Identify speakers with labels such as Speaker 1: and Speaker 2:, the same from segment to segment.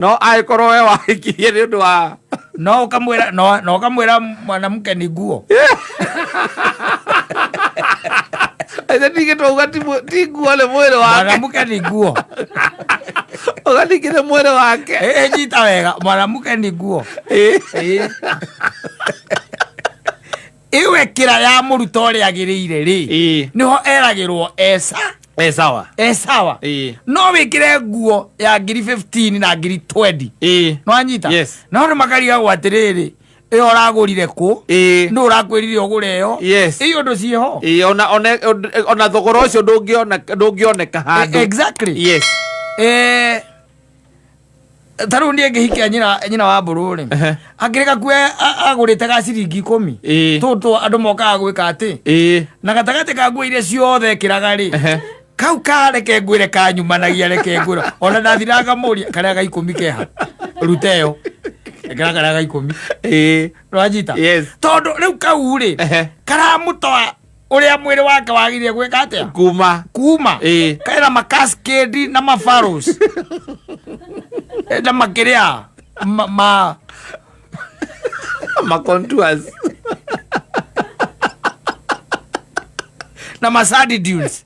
Speaker 1: No angĩkorwo we wahikirie nĩ ũndũ wa
Speaker 2: No ũkamwĩra, no ũkamwĩra mwanamke ni nguo.
Speaker 1: Ithe ningĩ twauga ti nguo, nĩ mwĩrĩ wake.
Speaker 2: Mwanamke ni nguo.
Speaker 1: Uga ningĩ nĩ mwĩrĩ wake.
Speaker 2: Ĩ nyita wega, mwanamke ni nguo.
Speaker 1: Ĩ.
Speaker 2: Ĩwe kĩra ya mũruta ũrĩa agĩrĩire rĩ, nĩho eragĩrwo esa.
Speaker 1: E sawa.
Speaker 2: E sawa. No wĩkĩre nguo ya ngiri 15 na ngiri 20. Nĩwanyita?
Speaker 1: Yes.
Speaker 2: No andũ makarigagwo atĩrĩrĩ, ĩyo ũragũrire kũ? Nũ ũrakwĩrire ũgũre ĩyo?
Speaker 1: Yes.
Speaker 2: Ĩyo ũndũ ciĩho.
Speaker 1: Ĩ, ona thogora ũcio ndũngĩoneka handũ.
Speaker 2: Exactly.
Speaker 1: Yes.
Speaker 2: Ta rĩu niĩ ngĩhikia nyina wa mbũrũ rĩ, akĩrĩ gakue agũrĩte ga ciringi 10. Tũtũ andũ mokaga gwĩka atĩ na gatagatĩ ka nguo iria ciothe ekĩraga rĩ, kau ka reke ngwĩre kanyumanagia, reke ngwĩre ona ndathira ngamũria karĩa ga 10 keha ruta ĩyo, ĩkĩra karĩa ga 10. Nĩwanyita?
Speaker 1: Yes.
Speaker 2: Tondũ rĩu kau rĩ, karamũtoa ũrĩa mwĩrĩ wake wagĩrĩire gwĩka atĩa?
Speaker 1: Kuma.
Speaker 2: Kuma. Kaina makaskedi na mafaros na makĩrĩa ma
Speaker 1: Ma contours.
Speaker 2: Na masandi dunes,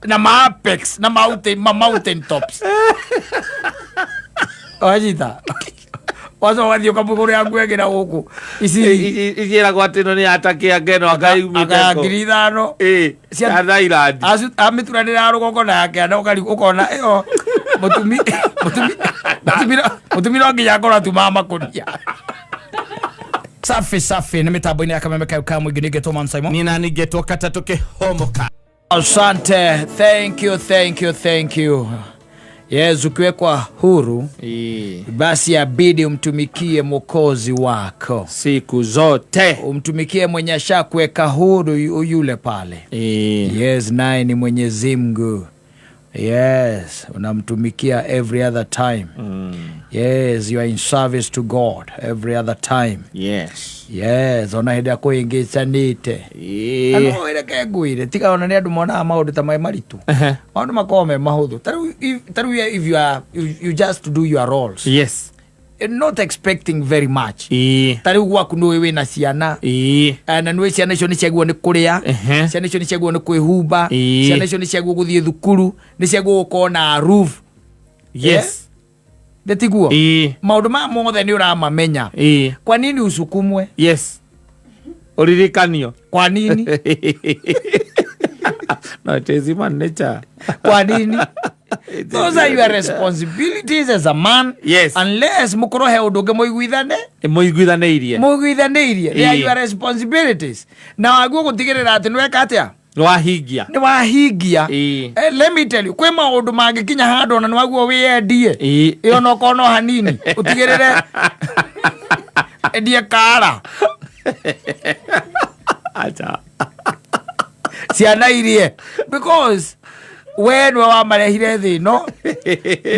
Speaker 2: na maapex na mountain, ma mountain tops. Wanyita? Wacoka ũgathiĩ ũkamũgũrĩra nguo ĩngĩ na gũkũ ici.
Speaker 1: Iciĩragwo atĩ ĩno nĩ yatakia ngeno
Speaker 2: Akaya
Speaker 1: akaumĩte
Speaker 2: 5,000.
Speaker 1: Ya Thailand.
Speaker 2: Amĩturanĩra ya rũgongo na ya kĩanda, ũkona ĩyo mũtumi no nginya akorwo atumaga makũnia. Safi safi, nĩ mĩtambo-inĩ ya Kameme kayo ka mũingĩ, nĩngetwo Man Simon.
Speaker 1: Nina ningetwo katatũ kĩhomoka.
Speaker 2: Asante, thank you, thank you, thank you. Yes, ukiwekwa huru basi abidi umtumikie mwokozi wako
Speaker 1: siku zote.
Speaker 2: Umtumikie mwenye ashakuweka huru, yule pale. Yes, naye ni Mwenyezi Mungu. Yes, unamtumikia every other time. Yes, you are in service to God every other time. Yes, ona hĩndĩ ĩrĩa kũhĩngĩcanĩte. No reke ngwĩre, tiga ona nĩ andũ monaga maũndũ ta me maritũ, maũndũ makoragwo me mahũthũ. Ta rĩu if you are you, you just do your roles, not expecting very much. Ta rĩu gwaku nĩũĩ wĩna ciana, na nĩũĩ ciana icio nĩ ciagĩrĩirwo nĩ kũrĩa, ciana icio nĩ ciagĩrĩirwo nĩ kwĩhumba, ciana icio nĩ ciagĩrĩirwo gũthiĩ thukuru, nĩ ciagĩrĩirwo gũkorwo na roof. Ndĩtiguo? Maũndũ maya mothe nĩ ũramamenya. Kwa nini usukumwe?
Speaker 1: Yes, ũririkanio.
Speaker 2: Kwa nini?
Speaker 1: No, it is human nature.
Speaker 2: Kwa nini?
Speaker 1: It is
Speaker 2: Those are your
Speaker 1: human nature.
Speaker 2: responsibilities as a man. Unless mũkorwo he ũndũ ũngĩ mũiguithane
Speaker 1: Mũiguithanĩirie.
Speaker 2: Mũiguithanĩirie, they are your responsibilities, na waguo gũtigĩrĩra atĩ nĩweka atĩa?
Speaker 1: Nĩwahingia.
Speaker 2: Nĩ wahingia. Let me tell you, kwĩ maũndũ mangĩkinya handũ ona nĩ waguo wĩyendie. Ĩyo no korwo no hanini ũtigĩrĩre endie kara.
Speaker 1: Acha.
Speaker 2: Ciana irie, because we nĩwe wamarehire thĩ ĩno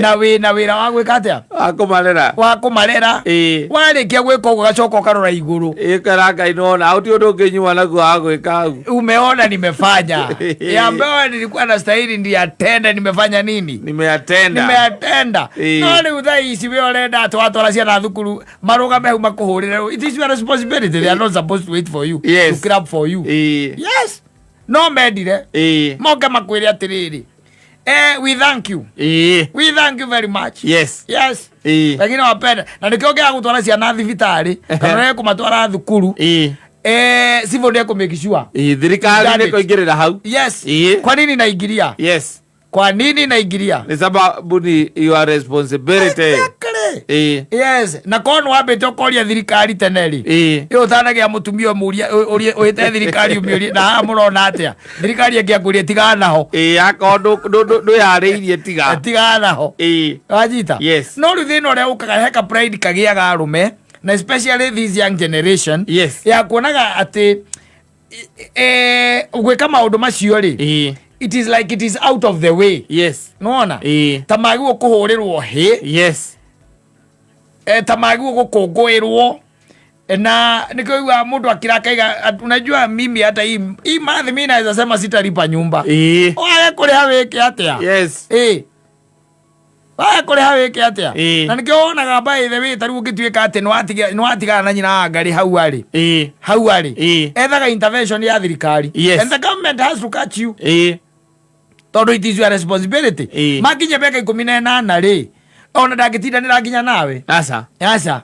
Speaker 2: na wĩna wĩra wa gwĩka atĩa?
Speaker 1: Akũmarera.
Speaker 2: Wa kũmarera. Warĩkia gwĩka ũguo, gacoka ũkarora igũrũ.
Speaker 1: Ĩkara Ngai nona ũti ũndũ ũngĩnyua naguo wa gwĩka hau.
Speaker 2: Umeona nimefanya ya ambayo nilikuwa na stahili ndiyatenda, nimefanya nini?
Speaker 1: Nimeyatenda.
Speaker 2: Nimeyatenda. No rĩu thaa ici we ũrenda atĩ watwara ciana thukuru marũgame hau makũhũrĩre. It is your responsibility. They are not supposed to wait for you to clap for you. Yes, no mendire moke makwĩre atĩrĩrĩ, we thank you, we thank you very much. Yes. Lakini wapenda na nĩkĩo ngĩaga gũtwara ciana thibitarĩ kana nĩ kũmatwara thukuru, civil nĩ ekũ make sure.
Speaker 1: Thirikari
Speaker 2: Done
Speaker 1: nĩ
Speaker 2: it.
Speaker 1: kũingĩrĩra hau.
Speaker 2: Yes. Kwa nini naingiria? Kwa nini naingiria?
Speaker 1: Nĩ sababu ni your responsibility.
Speaker 2: Exactly. Yes, na korwo nĩ wambĩte ũkoria thirikari tene rĩ, ĩ ũtanagia mũtumia ũmũrie, ũhĩte thirikari ũmĩũrie, na haha mũrona atĩa? Thirikari ĩngĩakũria, tigana naho.
Speaker 1: Akorwo ndwĩharĩirie, tiga.
Speaker 2: Tigana naho. Wanyita?
Speaker 1: Yes.
Speaker 2: No rĩu thĩna ũrĩa ũkaga heka pride kagĩaga arũme, na especially this young generation, ya kuonaga atĩ gwĩka maũndũ macio rĩ, it is like it is out of the way. Nĩwona? Ta magĩrĩirwo kũhũrĩrwo hĩ, ta magĩrĩirwo gũkũngũĩrwo, na nĩkĩo ũiguaga mũndũ akĩrakaiga, unajua mimi hata hii month mi naweza sema sitalipa nyumba. Wage kũrĩha wĩke atĩa? Waga kũrĩha wĩke atĩa?
Speaker 1: Ĩĩ.
Speaker 2: Na nĩkĩo wonaga by the way ta rĩu ũngĩtuĩka atĩ nĩwatigana na nyina wa ngarĩ hau arĩ. Hau arĩ.
Speaker 1: Ĩĩ.
Speaker 2: Ethaga intervention ya thirikari.
Speaker 1: Yes.
Speaker 2: And the government has to catch you.
Speaker 1: Ĩĩ.
Speaker 2: Tondũ it is your responsibility.
Speaker 1: Ĩĩ.
Speaker 2: Makinya mĩaka 18 rĩ, ona ndangĩtindanĩra nginya nawe.
Speaker 1: Aca.
Speaker 2: Aca.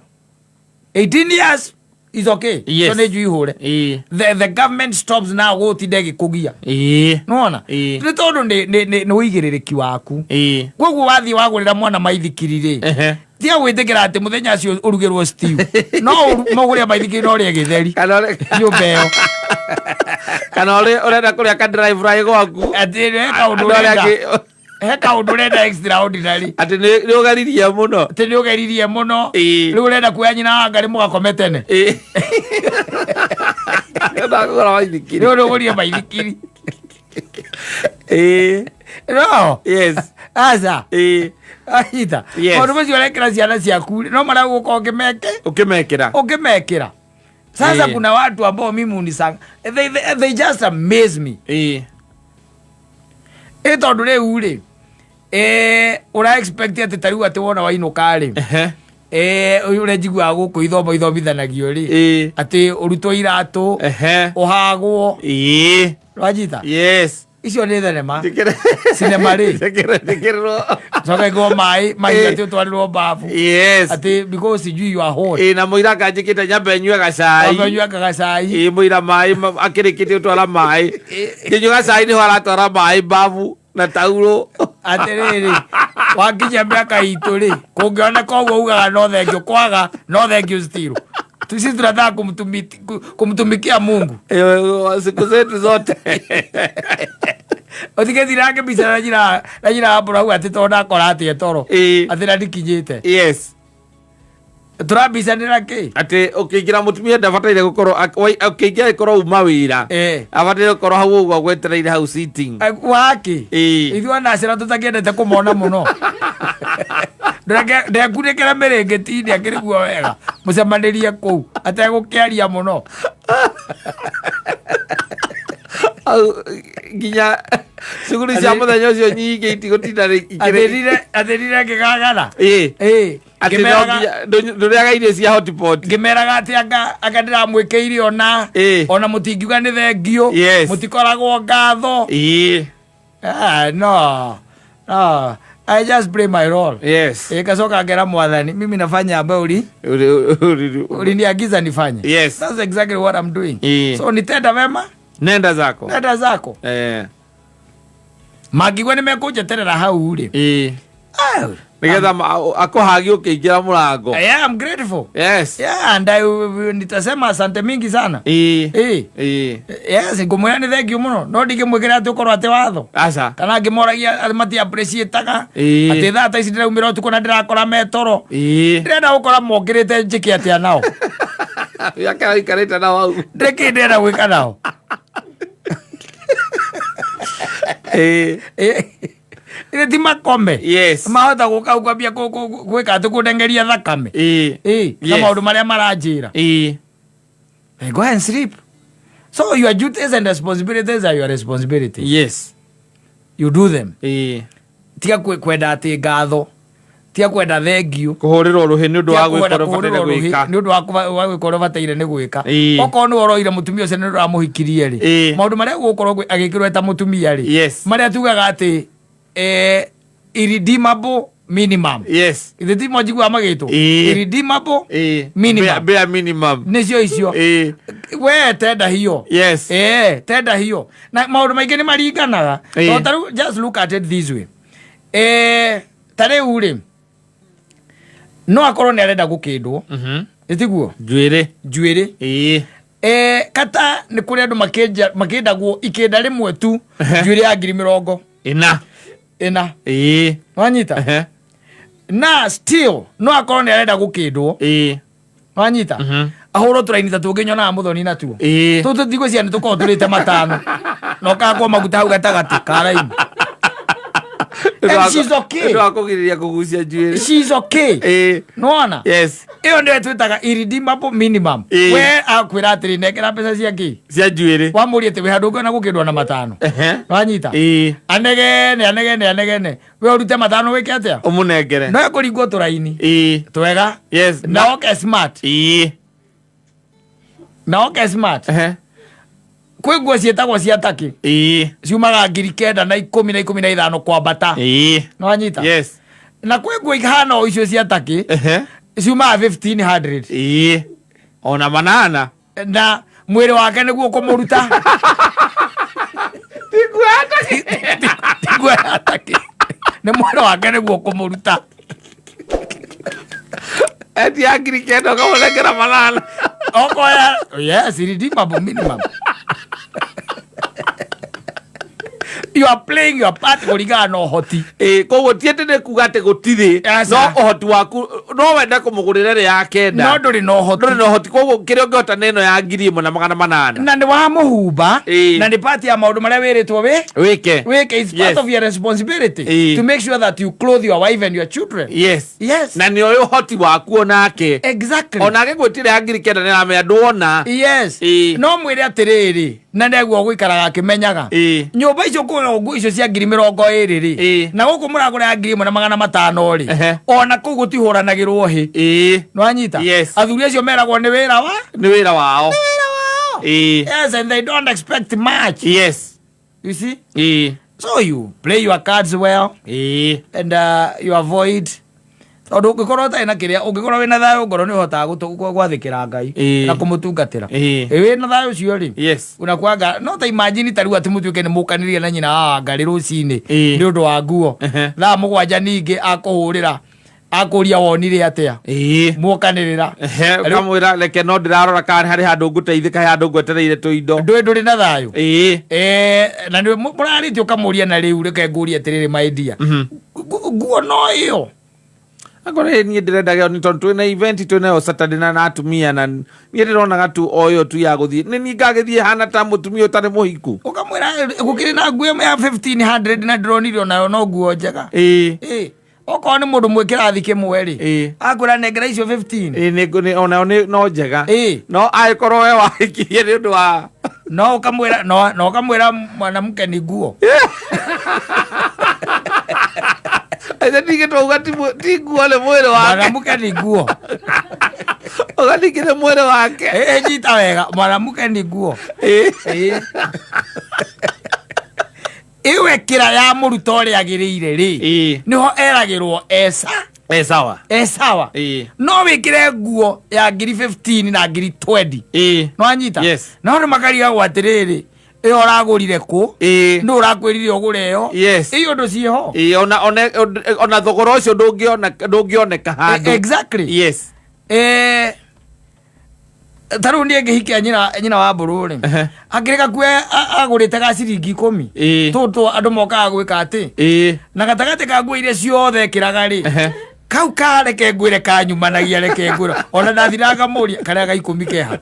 Speaker 2: 18 years is okay.
Speaker 1: Yes.
Speaker 2: So nĩ njui hũre.
Speaker 1: Ĩĩ.
Speaker 2: The government stops now gũtinda ĩgĩkũgia.
Speaker 1: Ĩĩ.
Speaker 2: Nĩwona?
Speaker 1: Ĩĩ.
Speaker 2: Nĩ tondũ nĩ ũigĩrĩrĩki waku.
Speaker 1: Ĩĩ.
Speaker 2: Koguo wathiĩ wagũrĩra mwana maithikiri rĩ,
Speaker 1: Ehe.
Speaker 2: tiga gwĩtĩkĩra atĩ mũthenya ũcio ũrugĩrwo stew. No ũgũre maithikiri no ũrĩe gĩtheri.
Speaker 1: Kana ũrĩ-
Speaker 2: Nyũmba ĩyo.
Speaker 1: Kana ũrĩ ũrenda kũrĩa ka dry fry gwaku.
Speaker 2: Atĩ he kaũndũ
Speaker 1: Andũ arĩa
Speaker 2: ũrenda.
Speaker 1: angĩ-
Speaker 2: He kaũndũ ũrenda extraordinary.
Speaker 1: Atĩ nĩ ũgeririe mũno.
Speaker 2: Atĩ nĩ ũgeririe mũno.
Speaker 1: Ĩĩ.
Speaker 2: Rĩu ũrenda kuoya nyina wa ngarĩ mũgakome tene.
Speaker 1: Ĩĩ. Ndakũgũra maithikiri.
Speaker 2: Rĩu nĩ ũgũrire maithikiri.
Speaker 1: Ĩĩ.
Speaker 2: No.
Speaker 1: Yes.
Speaker 2: Aca.
Speaker 1: Ĩĩ.
Speaker 2: Anyita.
Speaker 1: Yes.
Speaker 2: Maũndũ macio ũrekĩra ciana ciaku no marĩa ũgũka ũkĩmeke
Speaker 1: Ũkĩmekĩra.
Speaker 2: ũkĩmekĩra. Sasa
Speaker 1: Ĩĩ.
Speaker 2: kuna watu ambao mimi unisanga they just amaze me.
Speaker 1: Ĩĩ.
Speaker 2: Ĩ tondũ rĩu rĩ ũra expect atĩ ta rĩu atĩ wona wainũka rĩ
Speaker 1: Ehe.
Speaker 2: ũrĩa njiguaga gũkũ ithomo ithomithanagio rĩ
Speaker 1: Ĩĩ.
Speaker 2: atĩ ũrutwo iratũ
Speaker 1: Ehe.
Speaker 2: ũhagwo
Speaker 1: Ĩĩ.
Speaker 2: wanyita
Speaker 1: Yes.
Speaker 2: icio nĩ thenema
Speaker 1: Njĩkĩre-
Speaker 2: Cinema rĩ.
Speaker 1: Njĩkĩrĩrwo.
Speaker 2: coka ĩkwo maĩ mahiga
Speaker 1: Ĩĩ.
Speaker 2: atĩ ũtwarĩrwo babu
Speaker 1: Yes.
Speaker 2: atĩ because sijui you are hot
Speaker 1: Ĩĩ na mũira kanjĩkĩte nyambe nyue gacai.
Speaker 2: Wambe ũnyue gacai
Speaker 1: Ĩĩ mũira maĩ akĩrĩkĩtie gũtwara maĩ. Ngĩnyua gacai nĩho aratwara maĩ babu na taurũ.
Speaker 2: Atĩrĩrĩ, wakinyia mĩaka itũ rĩ, kũngĩoneka ũguo ugaga no thank you, kwaga no thank you still. Sisi tunataka kumtumikia Mungu.
Speaker 1: Siku zetu zote.
Speaker 2: Ũtigĩthira ngĩmbica na njĩra na njĩra ya mbura atĩ tondũ ndakora atĩ toro.
Speaker 1: Ĩĩ.
Speaker 2: Atĩ na ndikinyĩte.
Speaker 1: Yes.
Speaker 2: Tũrambicanĩra kĩ?
Speaker 1: Atĩ ũkĩingĩra mũtumia ndabataire gũkorwo ũkĩingĩra ĩkorwo uma wĩra.
Speaker 2: Ĩĩ.
Speaker 1: Abataire gũkorwo hau ũguo agwetereire hau sitting.
Speaker 2: Waki?
Speaker 1: Ĩĩ.
Speaker 2: Ithuĩ ona ciana tũtakĩendete kũmona mũno. Ndekunĩkĩra mĩrĩngĩti-inĩ akĩriguo wega. Mũcemanĩrie kũu ategũkĩaria mũno.
Speaker 1: Au, nginya cuguri cia mũthenya ũcio nyingĩ itigũtinda ikĩrĩ-
Speaker 2: Athĩrire ngĩgagara.
Speaker 1: Ĩĩ.
Speaker 2: Ĩĩ.
Speaker 1: Atĩ no nginya ndũrĩaga irio cia hotpot.
Speaker 2: Ngĩmeraga atĩ anga ndĩramwĩkĩire ona
Speaker 1: Ĩĩ.
Speaker 2: ona mũtingiuga nĩ thengio
Speaker 1: Yes.
Speaker 2: mũtikoragwo ngatho.
Speaker 1: Ĩĩ.
Speaker 2: No. No. I just play my role.
Speaker 1: Yes.
Speaker 2: Ĩgacoka ngera mwathani mimi nafanya ambayo uliniagiza nifanye.
Speaker 1: Yes.
Speaker 2: That's exactly what I'm doing.
Speaker 1: Ĩĩ.
Speaker 2: So nitenda wema
Speaker 1: Nenda zako.
Speaker 2: nenda zako. Mangĩigua nĩmekũnjeterera hau rĩ.
Speaker 1: Ĩĩ.
Speaker 2: Ah,
Speaker 1: Nĩgetha akũhagie ũkĩingĩra mũrango.
Speaker 2: yeah, I'm grateful.
Speaker 1: Yes.
Speaker 2: Yeah, and nitasema asante mingi sana.
Speaker 1: Ĩĩ.
Speaker 2: Ĩĩ.
Speaker 1: Ĩĩ.
Speaker 2: Yes, ngũmwĩra nĩ thank you mũno. No ndingĩmwĩkĩra atĩ ũkorwo atĩ watho.
Speaker 1: Aca.
Speaker 2: Kana ngĩmoragia atĩ mati appreciate-aga.
Speaker 1: Ĩĩ.
Speaker 2: Atĩ thaa ta ici ndĩraumĩra ũtukũ na ndĩrakora me toro.
Speaker 1: Ĩĩ.
Speaker 2: Ndĩrenda gũkora mokĩrĩte njĩke atĩa nao.
Speaker 1: Mĩaka ũikarĩte nao hau.
Speaker 2: Ndĩkĩ ndĩrenda gwĩka nao.
Speaker 1: Ĩĩ.
Speaker 2: Ĩĩ ti makome.
Speaker 1: Yes.
Speaker 2: Mahota gũka kwambia gwĩka atĩ kũndengeria thakame.
Speaker 1: Ĩĩ.
Speaker 2: Ĩĩ. Na
Speaker 1: Yes.
Speaker 2: maũndũ marĩa maranjĩra.
Speaker 1: Ĩĩ.
Speaker 2: Hey, go and sleep. So your duties and responsibilities are your responsibility.
Speaker 1: Yes.
Speaker 2: You do them.
Speaker 1: Ĩĩ.
Speaker 2: Tiga kwenda atĩ ngatho. Tiga kwenda thengio.
Speaker 1: Kũhũrĩrwo rũhĩ nĩ ũndũ wa
Speaker 2: Tiga kwenda
Speaker 1: gwĩka ũrĩa ũbataire
Speaker 2: kũhũrĩrwo rũhĩ
Speaker 1: gwĩka.
Speaker 2: nĩ ũndũ wa gwĩka ũrĩa ũbataire nĩ gwĩka.
Speaker 1: Ĩĩ.
Speaker 2: Okorwo nĩ ũroire mũtumia ũcio nĩ ũndũ ũramũhikirie rĩ.
Speaker 1: Ĩĩ.
Speaker 2: Maũndũ marĩa ũgũkorwo agĩkĩrwo eta mũtumia rĩ.
Speaker 1: Yes.
Speaker 2: Marĩa tugaga atĩ irredeemable minimum.
Speaker 1: Yes.
Speaker 2: Ithe ti mo njiguaga magĩtwo.
Speaker 1: Ĩĩ.
Speaker 2: Irredeemable
Speaker 1: Ĩĩ.
Speaker 2: minimum.
Speaker 1: Bare minimum.
Speaker 2: Nĩcio icio.
Speaker 1: Ĩĩ.
Speaker 2: We tenda hiyo.
Speaker 1: Yes.
Speaker 2: Tenda hiyo. Na maũndũ maingĩ nĩ maringanaga.
Speaker 1: Ĩĩ.
Speaker 2: Tondũ ta rĩu just look at it this way. Ta rĩu rĩ no akorwo nĩ arenda gũkĩndwo. Ĩtiguo?
Speaker 1: Njuĩrĩ.
Speaker 2: Njuĩrĩ.
Speaker 1: Ĩĩ.
Speaker 2: Kata nĩ kũrĩ andũ makĩndagwo ikĩnda rĩmwe tu njuĩrĩ ya ngiri mĩrongo
Speaker 1: Ĩna.
Speaker 2: ĩna.
Speaker 1: Ĩĩ.
Speaker 2: Wanyita?
Speaker 1: Ehe.
Speaker 2: Na still no akorwo nĩ arenda gũkĩndwo.
Speaker 1: Ĩĩ.
Speaker 2: Wanyita? Ahũrwo tũraini ta tũngĩ nyonaga mũthoni natuo.
Speaker 1: Ĩĩ.
Speaker 2: Tũtũ ndigwĩciria nĩ tũkoragwo tũrĩte matano. Na ũkahakwo maguta hau gatagatĩ ka raini. And she's okay.
Speaker 1: Nĩ wakũgirĩrĩria kũgucia njuĩrĩ.
Speaker 2: She's okay.
Speaker 1: Ĩĩ.
Speaker 2: Nĩwona?
Speaker 1: Yes.
Speaker 2: Ĩyo nĩyo twĩtaga irredeemable minimum.
Speaker 1: Ĩĩ.
Speaker 2: We akwĩra atĩrĩ, nengera mbeca cia kĩ?
Speaker 1: Cia njuĩrĩ.
Speaker 2: Wamũria atĩ wĩ handũ ũngĩona gũkĩndwo na matano.
Speaker 1: Ehe.
Speaker 2: Wanyita?
Speaker 1: Ĩĩ.
Speaker 2: Anegene, anegene, anegene. We ũrute matano wĩke atĩa?
Speaker 1: Ũmũnengere.
Speaker 2: No ekũringwo tũraini.
Speaker 1: Ĩĩ.
Speaker 2: Twega.
Speaker 1: Yes.
Speaker 2: Na oke smart.
Speaker 1: Ĩĩ.
Speaker 2: Na oke smart.
Speaker 1: Ehe.
Speaker 2: Kwĩ nguo ciĩtagwo cia takĩ.
Speaker 1: Ĩĩ.
Speaker 2: Ciumaga 9,000 na 10,000 na 15 kwambata.
Speaker 1: Ĩĩ.
Speaker 2: Nĩwanyita?
Speaker 1: Yes.
Speaker 2: Na kwĩ nguo ihana o icio cia takĩ.
Speaker 1: Ehe.
Speaker 2: Ciumaga 1500.
Speaker 1: Ĩĩ. Ona manana.
Speaker 2: Na mwĩrĩ wake nĩguo kũmũruta.
Speaker 1: Ti nguo ya takĩ.
Speaker 2: Ti nguo ya takĩ. Nĩ mwĩrĩ wake nĩguo kũmũruta.
Speaker 1: Eti ya 9,000 ũkamũnengera manana.
Speaker 2: Okoya, yes, irredeemable minimum. You are playing your part kũringana na ũhoti.
Speaker 1: Ĩĩ, koguo ti atĩ nĩ kuga atĩ gũtirĩ,
Speaker 2: Aca.
Speaker 1: no ũhoti waku no wende kũmũgũrĩra ĩrĩa ya kenda.
Speaker 2: No ndũrĩ na ũhoti.
Speaker 1: Ndũrĩ na ũhoti, koguo kĩrĩa ũngĩhota nĩ ĩno ya 1,800.
Speaker 2: Na nĩ wamũhumba.
Speaker 1: Ĩĩ.
Speaker 2: Na nĩ part ya maũndũ marĩa wĩrĩtwo wĩ
Speaker 1: Wĩke.
Speaker 2: wĩke. It's part
Speaker 1: Yes.
Speaker 2: of your responsibility
Speaker 1: Ĩĩ.
Speaker 2: to make sure that you clothe your wife and your children.
Speaker 1: Yes.
Speaker 2: Yes.
Speaker 1: Na nĩ oĩ ũhoti waku onake.
Speaker 2: Exactly.
Speaker 1: Onake gwĩtĩra ya 9,000 nĩ aramenya nduona.
Speaker 2: Yes.
Speaker 1: Ĩĩ.
Speaker 2: No mwĩre atĩrĩrĩ, na nĩguo gũikaraga akĩmenyaga.
Speaker 1: Ĩĩ.
Speaker 2: Nyũmba icio kũgũra nguo icio cia 20,000 rĩ,
Speaker 1: Ĩĩ.
Speaker 2: na gũkũ mũragũra ya 1,500 rĩ,
Speaker 1: Ehe.
Speaker 2: ona kũu gũtihũranagĩrwo hĩ.
Speaker 1: Ĩĩ.
Speaker 2: Nĩwanyita?
Speaker 1: Yes.
Speaker 2: Athuri acio meragwo nĩ wĩra wa
Speaker 1: Nĩ wĩra wao.
Speaker 2: wĩra wao.
Speaker 1: Ĩĩ.
Speaker 2: Yes, and they don't expect much.
Speaker 1: Yes.
Speaker 2: You see?
Speaker 1: Ĩĩ.
Speaker 2: So you play your cards well.
Speaker 1: Ĩĩ.
Speaker 2: And you avoid tondũ ũngĩkorwo ũtarĩ na kĩrĩa, ũngĩkorwo wĩna thayũ ngoro nĩ ũhotaga gwathĩkĩra Ngai
Speaker 1: Ĩĩ.
Speaker 2: na kũmũtungatĩra.
Speaker 1: Ĩĩ.
Speaker 2: Wĩna thayũ ũcio rĩ,
Speaker 1: Yes.
Speaker 2: unakuanga no ta imagine ta rĩu atĩ mũtuĩke nĩ mũkanĩrie na nyina wa Ngarĩ rũcinĩ
Speaker 1: Ĩĩ.
Speaker 2: nĩ ũndũ wa nguo.
Speaker 1: Ehe.
Speaker 2: Thaa 7 ningĩ akũhũrĩra akũria wonire atĩa.
Speaker 1: Ĩĩ.
Speaker 2: Mwokanĩrĩra.
Speaker 1: Ehe, ũkamwĩra reke no ndĩrarora kana harĩ handũ ngũteithĩka, he handũ ngwetereire tũindo.
Speaker 2: Ndũĩ ndũrĩ na thayũ.
Speaker 1: Ĩĩ.
Speaker 2: Na nĩ mũrarĩtie ũkamũria na rĩu reke ngũrie atĩrĩrĩ, my dear. Nguo no ĩyo.
Speaker 1: Akorwo niĩ ndĩrendaga nĩ tondũ twĩna event twĩnayo Saturday na atumia, na niĩ ndĩronaga tu o ĩyo tu ya gũthiĩ nĩ niĩ ngagĩthiĩ hana ta mũtumia ũtarĩ mũhiku.
Speaker 2: Ũkamwĩra gũkĩrĩ na nguo ĩmwe ya 1500 na ndĩronire onayo no nguo njega.
Speaker 1: Ĩĩ.
Speaker 2: Ĩĩ. Okorwo nĩ mũndũ mwĩ kĩrathi kĩmwe rĩ,
Speaker 1: Ĩĩ.
Speaker 2: akwĩra nengera icio 15.
Speaker 1: Ĩĩ, onayo no njega.
Speaker 2: Ĩĩ.
Speaker 1: No angĩkorwo we wahikirie nĩ ũndũ wa
Speaker 2: No ũkamwĩra no ũkamwĩra mwanamke ni nguo.
Speaker 1: Aithe ningĩ twauga ti nguo nĩ mwĩrĩ wake.
Speaker 2: Mwanamke ni nguo.
Speaker 1: Uga ningĩ nĩ mwĩrĩ wake.
Speaker 2: Ĩĩ, nyita wega, mwanamke ni nguo.
Speaker 1: Ĩĩ.
Speaker 2: Ĩĩ. Ĩyo ĩkĩra ya mũruta ũrĩa agĩrĩire rĩ,
Speaker 1: Ĩĩ.
Speaker 2: nĩho eragĩrwo esa
Speaker 1: Ĩ sawa.
Speaker 2: E sawa.
Speaker 1: Ĩĩ.
Speaker 2: No wĩkĩre nguo ya 15,000 na 20,000.
Speaker 1: Ĩĩ.
Speaker 2: Nĩwanyita?
Speaker 1: Yes.
Speaker 2: No andũ makarigagwo atĩrĩrĩ, ĩyo ũragũrire kũ?
Speaker 1: Ĩĩ.
Speaker 2: Nũ ũrakwĩrire ũgũre ĩyo?
Speaker 1: Yes.
Speaker 2: Ĩyo ũndũ ciĩho.
Speaker 1: Ĩĩ, ona thogora ũcio ndũngĩoneka handũ.
Speaker 2: Exactly.
Speaker 1: Yes.
Speaker 2: Ta rĩu niĩ ngĩhikia nyina wa mbũrũ rĩ,
Speaker 1: Ehe.
Speaker 2: akĩrĩ gakue agũrĩte ga ciringi 10.
Speaker 1: Ĩĩ.
Speaker 2: Tũtũ andũ mokaga gwĩka atĩ
Speaker 1: Ĩĩ.
Speaker 2: na gatagatĩ ka nguo iria ciothe ekĩraga rĩ,
Speaker 1: Ehe.
Speaker 2: kau ka reke ngwĩre kanyumanagia, reke ngwĩre ona ndathira ngamũria karĩa ga 10 keha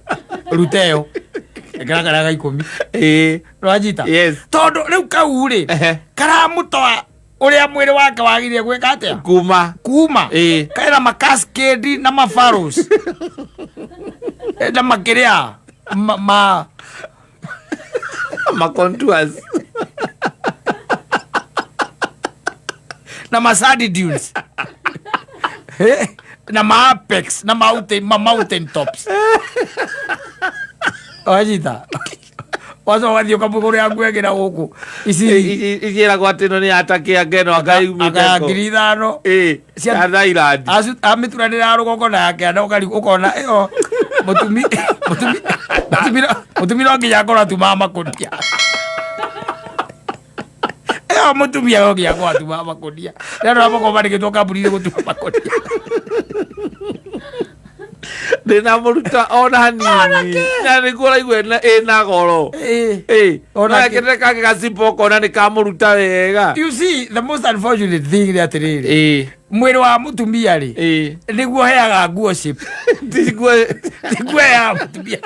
Speaker 2: ruta ĩyo ĩkĩra karĩa ga 10.
Speaker 1: Ĩĩ.
Speaker 2: Nĩwanyita?
Speaker 1: Yes.
Speaker 2: Tondũ rĩu kau rĩ,
Speaker 1: Ehe.
Speaker 2: karamũtoa ũrĩa mwĩrĩ wake wagĩrĩire gwĩka atĩa
Speaker 1: Kuma.
Speaker 2: kuma.
Speaker 1: Ĩĩ.
Speaker 2: Kaĩna makaskedi na mafaros na makĩrĩa ma
Speaker 1: Ma contours.
Speaker 2: Na masandi dunes. Na maapex na ma mountain tops. Wanyita? Wacoka ũgathiĩ ũkamũgũrĩra nguo ĩngĩ na gũkũ ici.
Speaker 1: Iciĩragwo atĩ ĩno nĩ ya takĩ ngeno
Speaker 2: Akaya
Speaker 1: anga
Speaker 2: 5,000.
Speaker 1: Ĩĩ. Ya Thailand.
Speaker 2: Amĩturanĩra ya rũgongo na ya kĩanda ũkona ĩyo mũtumi mũtumi mũtumi mũtumi no nginya akorwo atumaga makũnia ĩyo mũtumia no nginya akorwo atumaga makũnia nĩ andũ arĩa makoragwo mandĩkĩtwo kambuni-inĩ gũtuma makũnia.
Speaker 1: Ndĩna mũruta ona hanini na nĩguo ũraigua ĩna goro.
Speaker 2: Ĩĩ.
Speaker 1: Ĩĩ.
Speaker 2: Ona
Speaker 1: No ekĩrĩre kangĩ gacimbo ũkona nĩ kamũruta wega.
Speaker 2: You see, the most unfortunate thing nĩ atĩrĩrĩ,
Speaker 1: Ĩĩ.
Speaker 2: mwĩrĩ wa mũtumia rĩ,
Speaker 1: Ĩĩ.
Speaker 2: nĩguo heaga nguo shape.
Speaker 1: Tiguo.
Speaker 2: Nĩguo heaga mũtumia.